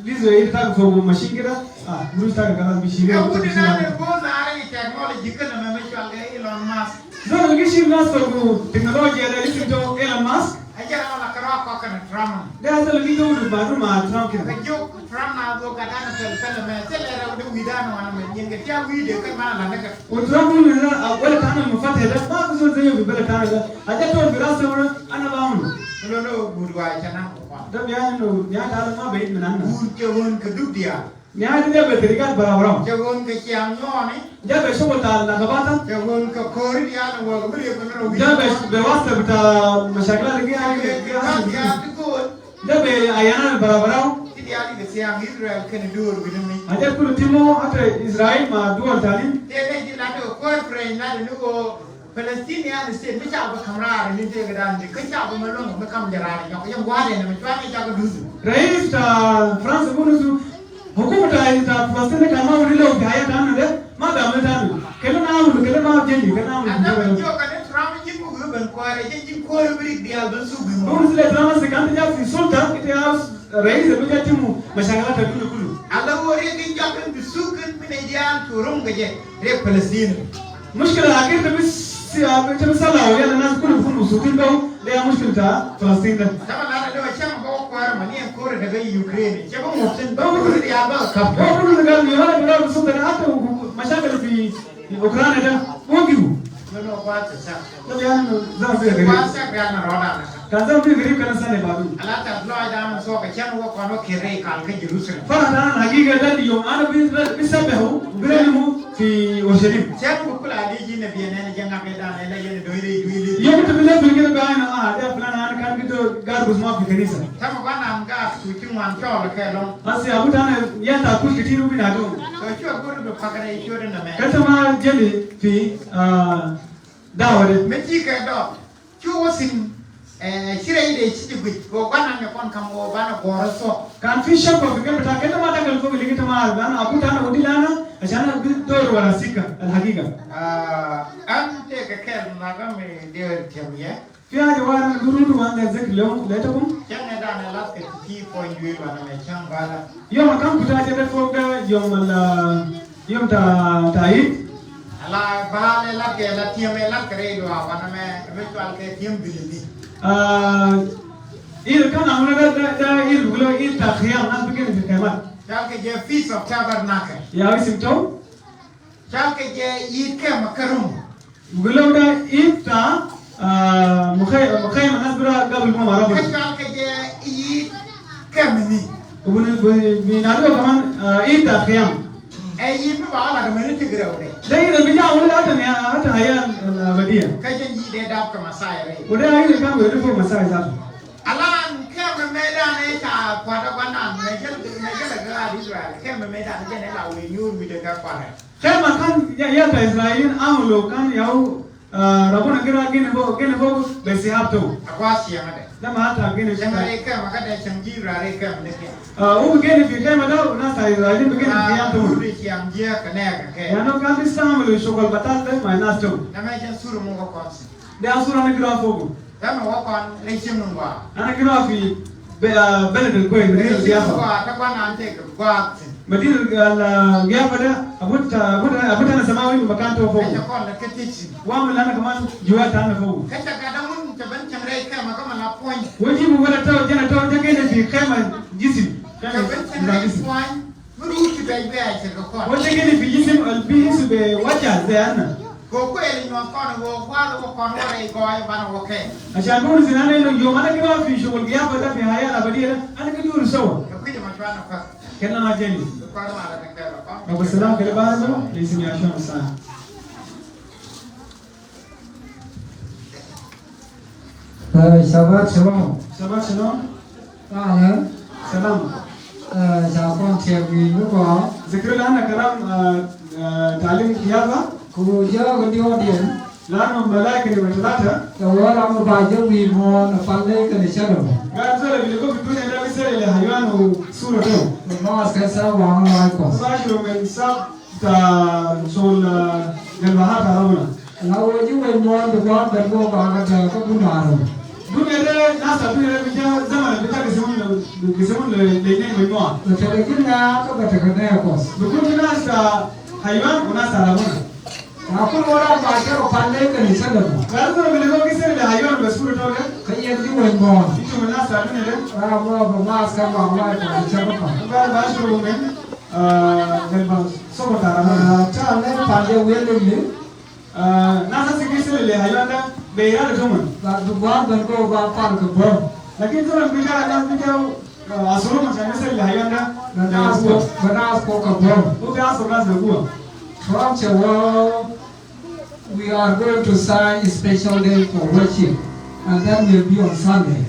lizo ita ta fo machine gira. Ah, buru ta kan bi shi. Ka wudi na ne go na ai technology kana ma ma shwal ga Elon Musk. Zol gi shi nas to technology da listen to Elon Musk. Aja na la kara ko kana Trump. Da zol gi to ba ma Trump kina. Ka jo Ram na do ka dan pel pel me, se le ra de wi dan wa me, yin ke tia wi de kan ma la ne ka. Wa Trump wuni na, a, wala tana mufate da, ma ku so zai yo bi bala tana da. A ja to bi rasa wala, ana ba mun. Lo lo, budwa chana ko. Da biya no, biya ta ma bai nan. Bud ke won ka duk dia. Nya di jabe tarikat bara bara. Jagon ke ciang nyoni. Jabe shogol ta lakabata. Jagon ke kori dia na wa gumri ko na wi. Jabe be wasta bita mashakila lagi. Jabe ke kan dia ti ko. Jabe ayana bara bara. Ti dia di ke ciang Israel ke ni dur gini mi. Aja kulu timo ata Israel ma dual tani. Te ne di la do ko pre na do ko. Palestinian state, mi ca bi kamra ni te gadan di, ka ca bi malong, mi kam jarani, nyok, yang wade na mi cwani ca ka dusu. Rais ta France bunu su, hukuma ta, ta Palestine ka ma wuri lo, ta ya ta na de, ma da mi ta na. Kele na wuri, kele ma jendi, kele na wuri. Anda mi jo ka ne Trump ji mu gu ben kware, je ji kware brik dia ben su bi mo. Bunu su le Trump se kan ja fi sulta, ite ya rais bi ja timu, mashakala ta kulu kulu. Ala wori ki ja ben bi su kan mi ne dia turum ga je, re Palestine. Mushkila akir ta bis, ta bis sala wa yala nas kulu bikun mabsutin bihum, de ya mushkila ta Falastin da. Tama la da wa chama ba wa kwara mani an kore daga Ukraine. Chama mabsutin ba wa kore ya ba kap. Ba wa kore daga ni wala bila mabsut da hatta mashakil fi Ukraine da. Wa giru. No, no, wa ta sa. Da ya no, za fi gari. Wa sa ga na roda na. Kan zan fi gari kan sane ba dun. Ala ta blo da man so ka chama wa kwano kere kan ka Jerusalem. Fa da na hagiga da yom ana bi, bi sabahu, bi ranimu. Fi Urushalim. Sen bu kula ali ji na biya ne na janga ke da ne la yene doire duile. Yom ta bila fil kida ba na, ah, da plan ana kan kida gar bus ma fi kanisa. Tama bana am ga su kin wan chola ke lom. Asi abu tana ya ta kush kitiru bi na dum. So shu abu do pakare shu da na me. Kata ma jeli fi, ah, dawari. Me ji ke do. Cu wo sin, eh, cire ide ci di guic, wo gwanan ne kon kam wo bana goro so. Kan fi shakwa fi kede bita kede ma dagal fog ligi tamam, lana abu tana wudi lana, ashan ana bi dor wara sika, al hagiga. Ah, an te ka kel na ga me der tem ye. Fi haja wara na durudu wan da zikr lom, letakum. Can ne da na laska ti point dui wana me can bala. Yom kan kuta jede fog da, yom al, yom ta, ta Eid. Ala bale la ke la tiam e la kere do awana me ritual ke tiam bilili. Ah, Eid kan amuna da, da, da Eid bi gulu Eid ta khiyam, nas bi gene fi khemat. Chal ke je Feast of Tabernacle. Ya isim to? Chal ke je Eid ke makarum. Bi gulu da Eid ta, ah, mukhay-, mukhayma, nas bira gabul ma mara. Ka chal ke je Eid ke mini. Ubun, bi, bi nadu kaman, ah, Eid ta khiyam. E Eid mi ba la ka mene ti gira wure. Dai da bi ja wure ata ne, ata haya al-abadiya. Ka jen Eid de dab ka Masai re. Wure ayi kan wure fo Masai zatu. Alan ke me me da ne ta kwada kwana, me jel, me jel ga Israel. Ke me me da ne la wure nyur mi de ka kwada. Khema kan ya, ya ta Israelin amulu kan yau, ah, Rabuna gira gene fo, gene fo be sihab to. Akwa siyang ade. Da ma ta gene siyang ade khema ka da siyang ji ra re khema ne ke. Ah, u gene fi khema da, u nas ta Israelin bi gene fi khiyam to. Uri siyang ji ka ne ka ke. Ya no kan bistamalu shugul batal da ma nas to. Na me jen suru mu ko konsi. De asura ana gira fogo. Tama wa kon le simu wa. Ana gira fi be-, ah, beled al kwes, Madina al Yafa. Wa ta kwana ante ka gwa. Madina al, ah, Yafa da, abut, ah, abut, abut ana samawi makan to fogo. Ka ta kon la ketichi. Wa mun lana kaman juwa ta ana fogo. Ka ta ka da mun ta ban changrai khema kama la point. Waji mu wala ta, jana ta, ta gene fi khema jisim. Khema jisim. Point. Buru ti bai bai a shirka kwa. Wata gini fi jisim al bi hisu be waja zai ana. Ko ko el nyuwa kon wo kwa wo kon wo re ko ai bana wo ke. Ashan buru zina ne no yom ana kira fi shugul giyafa da fi haya al abadiya da, ana ka duru sawa. Ka kuja ma shwana kwa. Kena ma jeni. Kwa ma da kan kai ba kwa. Wa salam kala ba no, isim ya shwana sa. Eh, Shabbat Shalom. Shabbat Shalom. Ahlan. Salam. Eh, Shabbat Shalom. Zikr lana kalam, eh, eh, talim yafa. Ku ja ga di audience. Lanu malaika ni matalata. Ya wara mu ba ja wi mo na palle ka ni shalo. Ga zala bi ko bi dunya da bi sele le haywan u sura to. Ma aska sa wa ma ko. Sa shiro men sa Ta shol, ah, galbahat Rabuna. Na woji wai mo da kwa da mo ba ga da ka guna ro. Duk ede nas ta duk ede bi ja zaman bi ja gisimun le, gisimun le, le ne mo. Ba ta da gina ka ba ta ka da ya kos. Duk kun nas ta haywan u nas ta Rabuna. Na kun wala ba ta ro palle ka ni sanda. Garu ko bi ko gisi le haywan ba suru to ga. Ka yi di Wen mo. Ito mo na sa ni de. Ah, mo ba mas ka ma ma ko ni chapa pa. Ba ba shukuru men. Ah, men ba soko tara. Ah, ta ne pa de wen ni. Ah, na sa sigi sele le haywan da, be ira da tumun. Ba du ba ban ko ba pan ko bo. Lakin tumun bi da na bi da, ah, asuru ma sa sele le haywan da. Na na ko, ba na ko ka bo. Ko bi asuru na sa ko. From Chewa, we are going to sign a special day for worship, and that will be on Sunday.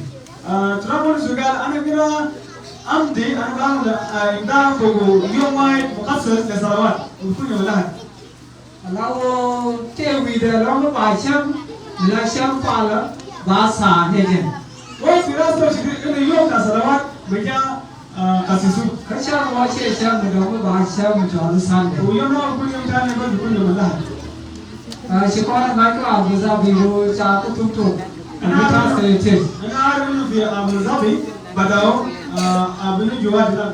Ah, tunamun sugal ana kira amdi ana ba da, ah, inda ko yom wahid mukassas le salawat. Ko yom lahad. Alawo te wi da long ba sham, la sham pala, ba sa ne jen. Wo fira so shi kiri yom ta salawat, ba ja, ah, kasisu. Ka sham wa she sham da long ba sham to Sunday. Ko yom na ko yom ta ne ba ko yom lahad. Ah, shi ko na ka Abu Dhabi ro cha ko tum tum. Ina ta se te. Ina aru fi Abu Dhabi, ba da, ah, Abu Juwad la.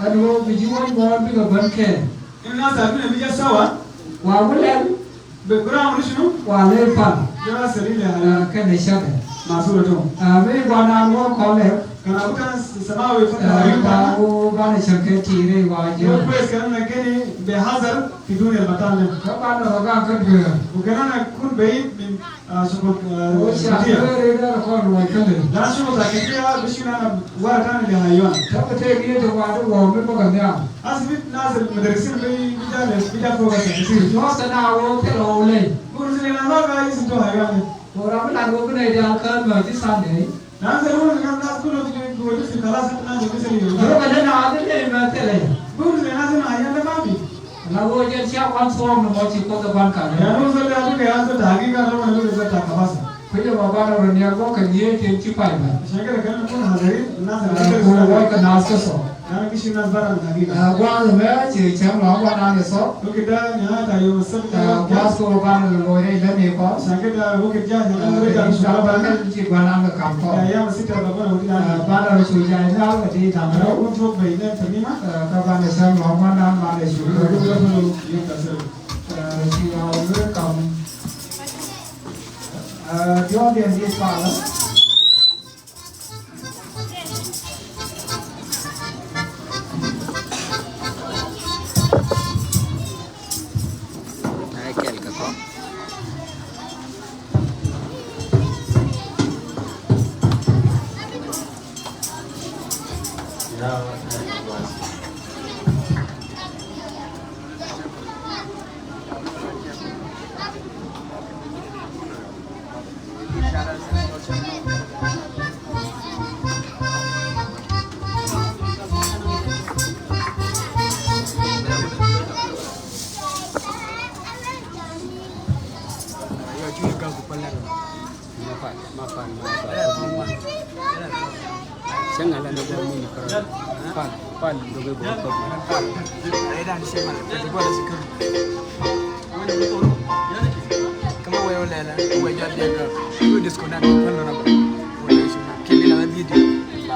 Ado, biji wan mo bi ga ban ke. Ina sa bi na bi ja sawa. Wa wulen. Be kura wani shinu? Wa le pan. Jara sari le hala. Ah, ka ne shaka. Masura to. Ah, me wa na mo ko le. Kana buta samawi fata. Ah, wa u ba na shaka tire wa je. Yo pues kana na keni be hazar fi dunia batan le. Ka ba na roga ka be. Wa kana na kun be min Ah, shukran, ah, o shi a shukran. Kere da ko ruwa kale. Da shukran ta kitiya, bishi na na wara tani le haywan. Tabbata ne da wa da wa mai magana. Asibit na asal madrasin bai bidale, bida ko ga tafsir. No sana wo kero le. Ko zile na ba ga isin to haywan. Ko ra na wo ne da kan ma ji san ne. Nan zai wani nan za su kulo su kulo su kala su nan zai kusa ne. Ko ga na da ne ma tele. Ko zai na zai na haywan da ba bi. Na wo je sia kwan som no mo chi ko ka ban ka. Ya no so da duka ya so ta hakika no mo duka so ta kabasa. Kuja ma bana ro nia ko ka nie te chi pai ba. Shakira kan kun hazari na sa ko wa ka nas ka so. Na kishi nas bara na hakika. Ah, wa me chi chang lo wa na ne so. Duka da ni ha ta yo sab da. Wa so bana lo re le ne ko. Shakira wo ke ja na re ja so ba na chi wa na ka kam ko. Ya ya masita ba ko na wuti na. Ah, bana ro chu ja na wa ti ta. Ko so bai ne tamima. Ah, ka bana sa mo ma na ma ne chu. Ko ko ko. Ah, you are welcome. Ah, the audience is far, huh? Sanga la na jami ni kara. Pan, pan, doge bo ko. Pan. Kama wewe lela, wewe jadi dia ka. Wewe disconnect, pan lo na ba. Wewe sima, kibila na video. Ba.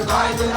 Hallelujah.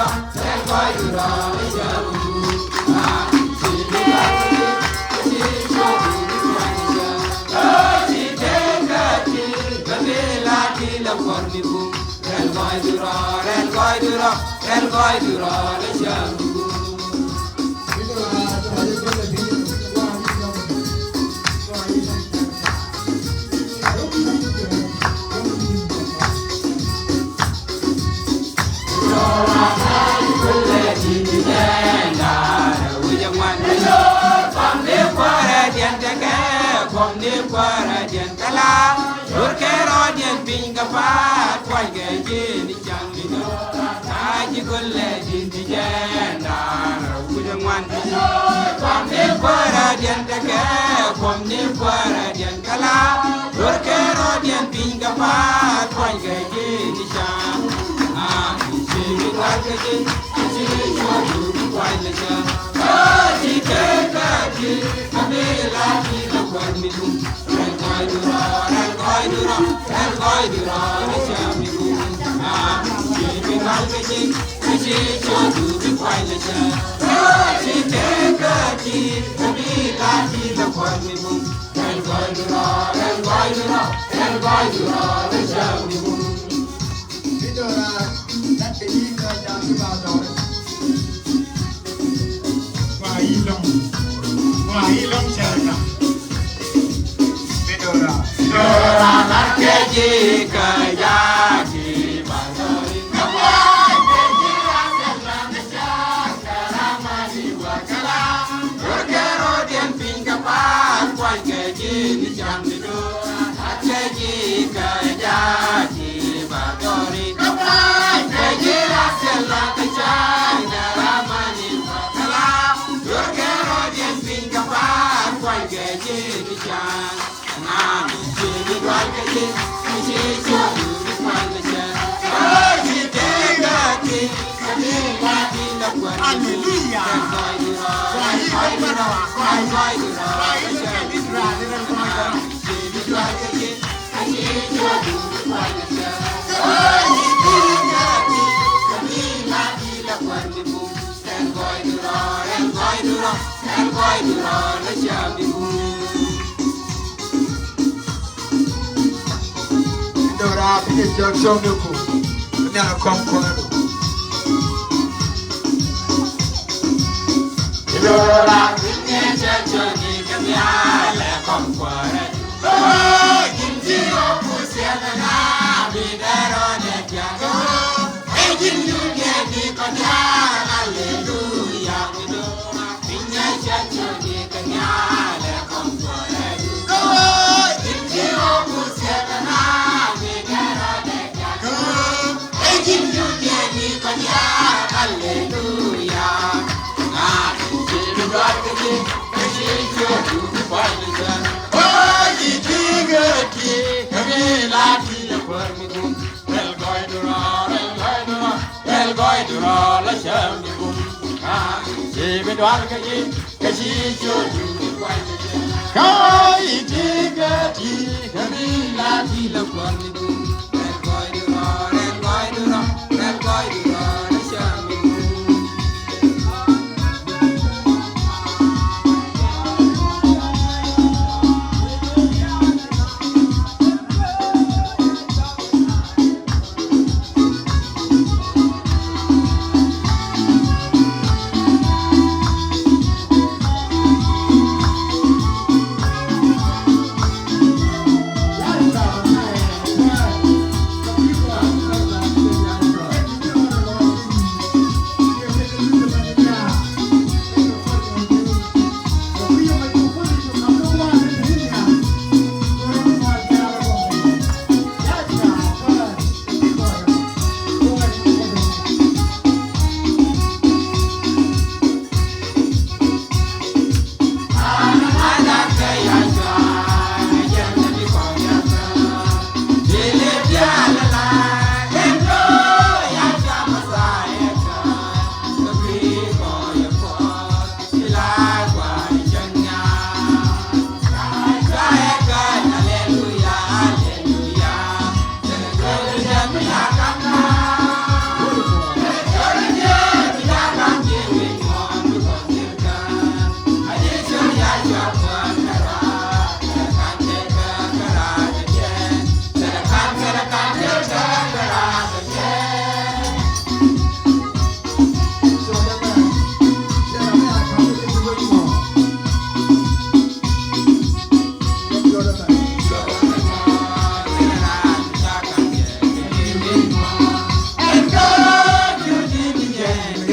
Dora, pige jok song nuku. Nya kom kono. Dora, pige jok song nuku. Nya kom kono.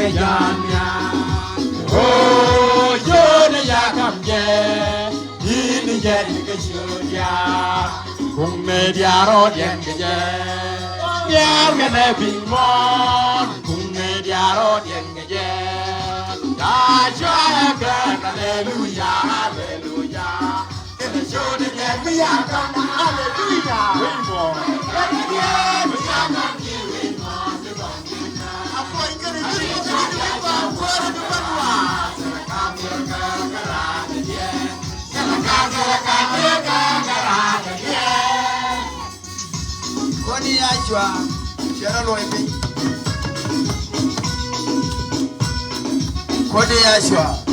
Yan ya. O, yo ne ya kam ye. Ini ye ni ke yo ya. Kung me dia ro dien ke ye. Ya ke ne bing mon. Kung me dia ro dien ke ye. Ya, ya, ya, hallelujah, hallelujah. Kodi Yahshua, cero loi piny. Kodi Yahshua.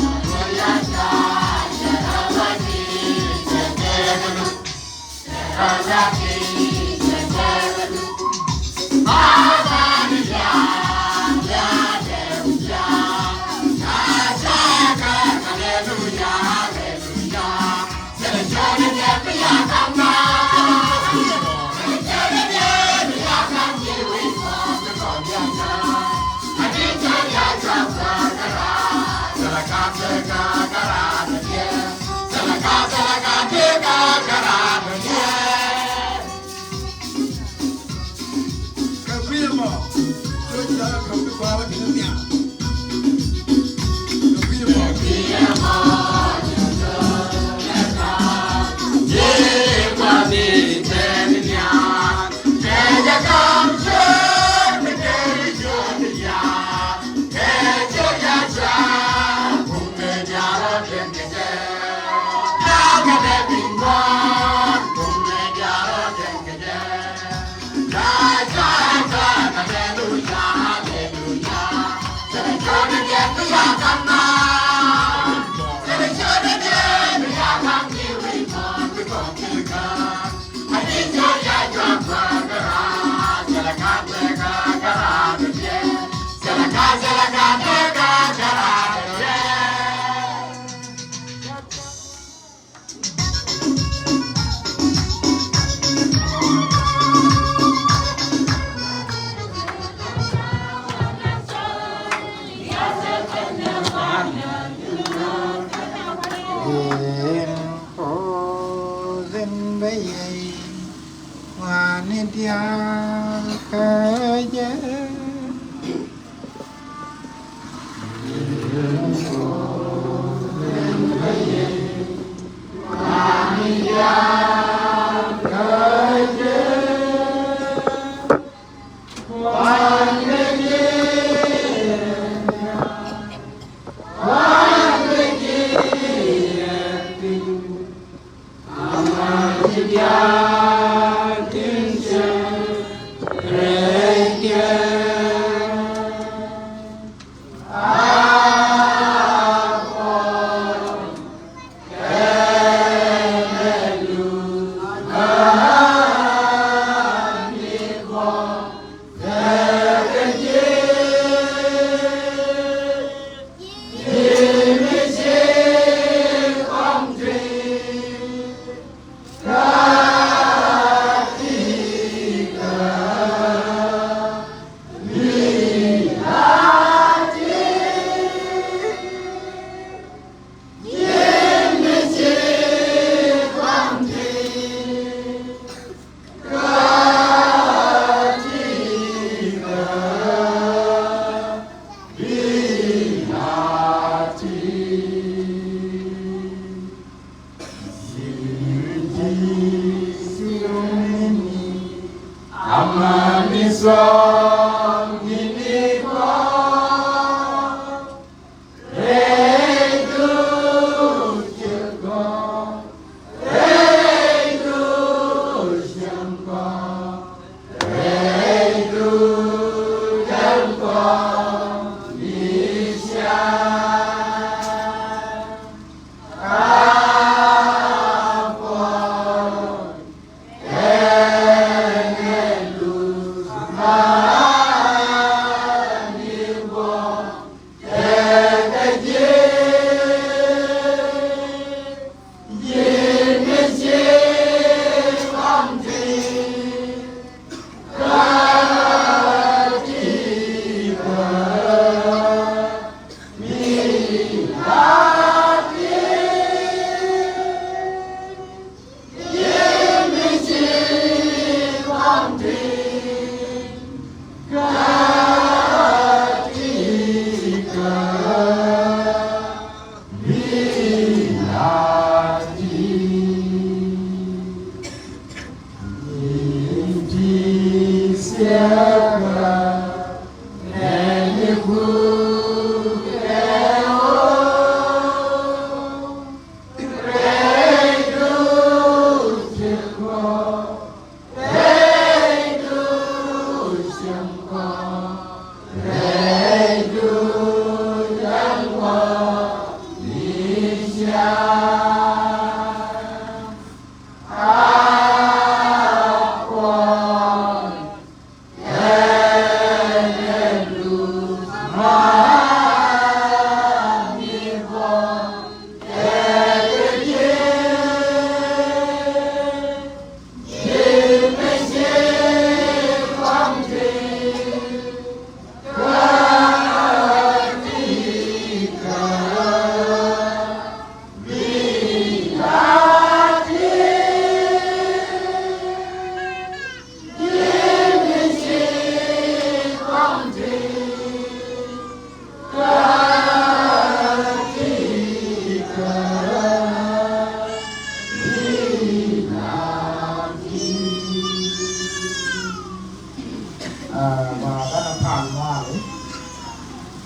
Ah, wa dana pal mwali.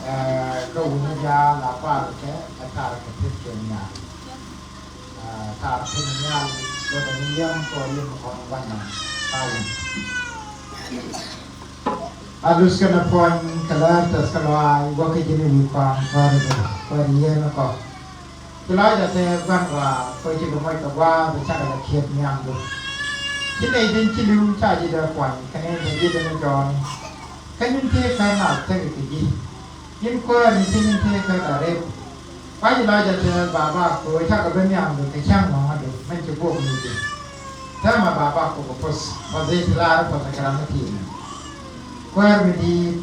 Ah, ka wini ya la pal ke, a tar ke pit ke nya. Ah, tar pit nya, lo da ni yam ko yam ko wan na. Pal. A lus ke na pon kalar tas kalwai, wa ke jini wi kwan, wa re, wa re yen ko. Ki Elijah te gwan wa, ko chi ko moi ka wa, ba cha ka la kiet nyam du. Chi nei din chi liu cha ji da kwan, ka nei da ji da na John. Ka nyin te ka na te ki ji. Nyin kwa ni chi nyin te ka da re. Wa Elijah te baba ko cha ka ben nyam du, ka chang mo du, men chi bok ni ji. Te ma baba ko ko pos, wa ze ti la re pos ka ra ma ti na. Kwa mi di,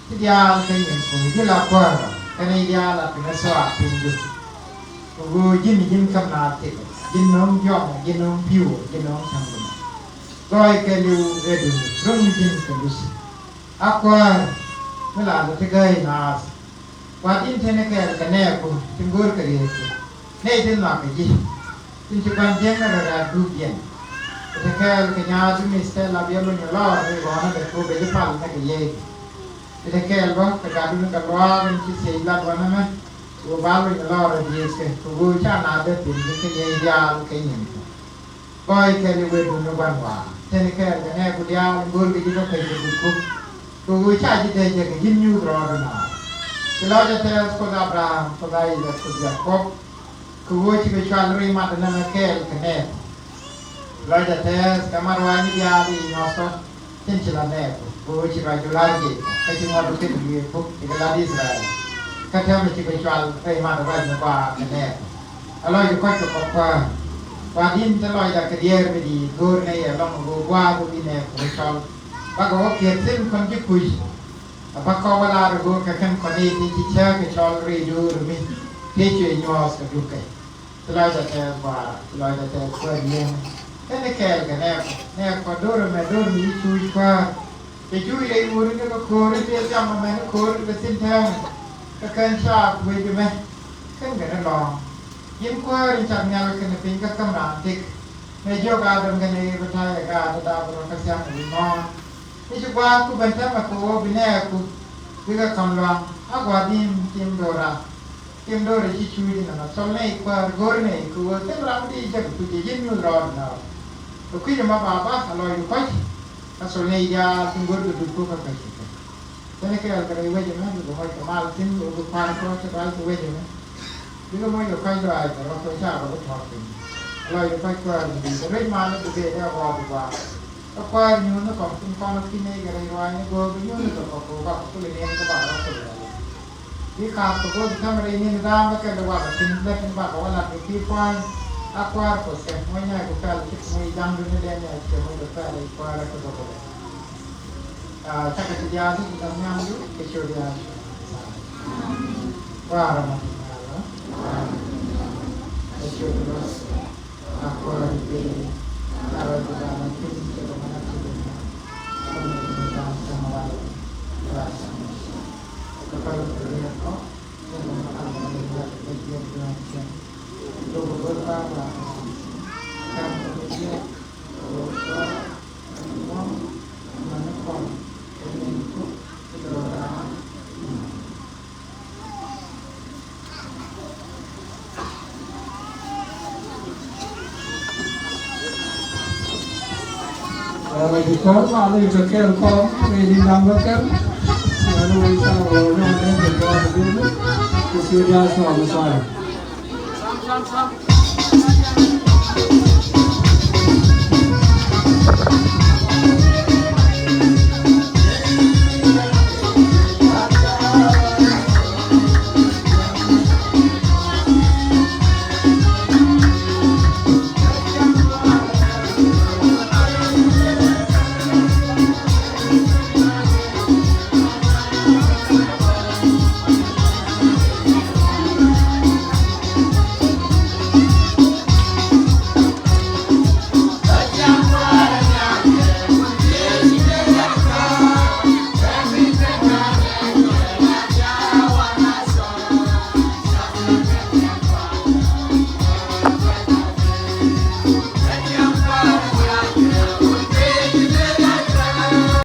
Ti dial ka yin ko, ti la kwara, ka nei dial a pina so a pin ju. Ko go jin jin kam na ti, jin nong jong, jin nong piu, jin nong chang dum. Goi ka liu e dum, rung jin ka lus. A kwara, mi la da ti gai na as. Wa din te ne ka ka ne ko, tin gur ka ri ko. Nei tin na ka ji. Tin chi ban jeng na ra ra du bien. Ka te kel ka nya du mi ste la bia lu nya lo, ri wa na de ko be ji pal na ka ye. Ka te kel ba, ka ka du na ka lo, ri chi se la wa na me. Wo ba lu nya lo, ri ke, ko wo cha na de pin, ni ka ye ya lu ka nyin. Koi ke ni we du ni wan wa. Te ni ke, ke ne ku dia, ngur ke ji ko ke ji ku. Ko wo cha ji te je ke jin nyu ro du na. Ki Elijah te ko da Abraham, ko da Isaac, ko da Jacob. Ko wo chi ko chwa ri ma te na me ke ke ne. Ki Elijah te ka mar wa ni dia di no so. Tin chi la ne ko. Ko wo chi ra ju la ji. Ka chi mo du ke ni ko. Chi ka la di Israel. Ka te me chi ko chwa ri ma te wa ni ba ke ne. A lo ju ko ko ko. Wa din te lo da ke dier mi di. Gur ne ya lo mo wa ko di ne ko chwa. Ba ko ke tin kon ji ku. A ba ko wa la ru ka ken ko ni ti ti cha ke chol ri du ru mi. Ti chu nyos ka du ke. Ti la ja te ba, ti la ja te ko ni. Te ne ke ke ne ko. Ne ko du ru me du ru mi chu kwa. Te chu ye u ru ne ko ko ru te ja ma me ne ko ru ke tin te. Ka ken cha ku ju me. Ken ke ne lo. Yin ko ru cha nya ke ne pin ka kam ran tik. Ne jo ka dam ke ne ba ta ya ka da da ba ka siang ni mo. Ni chu kwa ku ben ta ma ku wo bi ne ku. Bi ka kam luang. A kwa din tim do ra. Tim do ra chi chu di na na. Sol ne kwa gor ne ku wo tem ra di ja ku ji jin nyu ro na. Ku ki ma ba ba a lo yu kwa. Ka sol ne ya tim gor du ku ka ka chi ka. Te ne ke al ka re we je me, ku mo ka mal tim ku kwa ko te ba ku we je me. Bi ka mo ka kai do ai ka ro ko cha ro ko thor pin. Lo yo kai ko ai ni ka rej ma na ku be da ko du ba. Ka ko ai ni na ko tin ko na ki ne ka rej wa ni go bi ni na ko ko ba ko le ne ko ba ro ko le. Bi ka ko go ka ma re ni da ma ka da wa ka tin da tin ba ka wa na ki ko ai. A ko ai ko se mo nya ko ka le ki mo i dang du ne de ne ko mo ko ka le ko ai ko ko. Ah, chaka ti dia di, kita nyam du, ke chu dia. Wa ra ma ti na la. Ke chu dia. Aku ra di, ara di da na ti, ke da ma na ti na. Kami di da sama wa. Wa sama. Kapal ko ni ko. Ke da ma na ti na, ke dia dia. Lo ko ba ba. Kami dia. Di kong, malu di kong, kong, ini nama kong. Lalu insya Allah, ini ada dua begini. Sudah suami saya.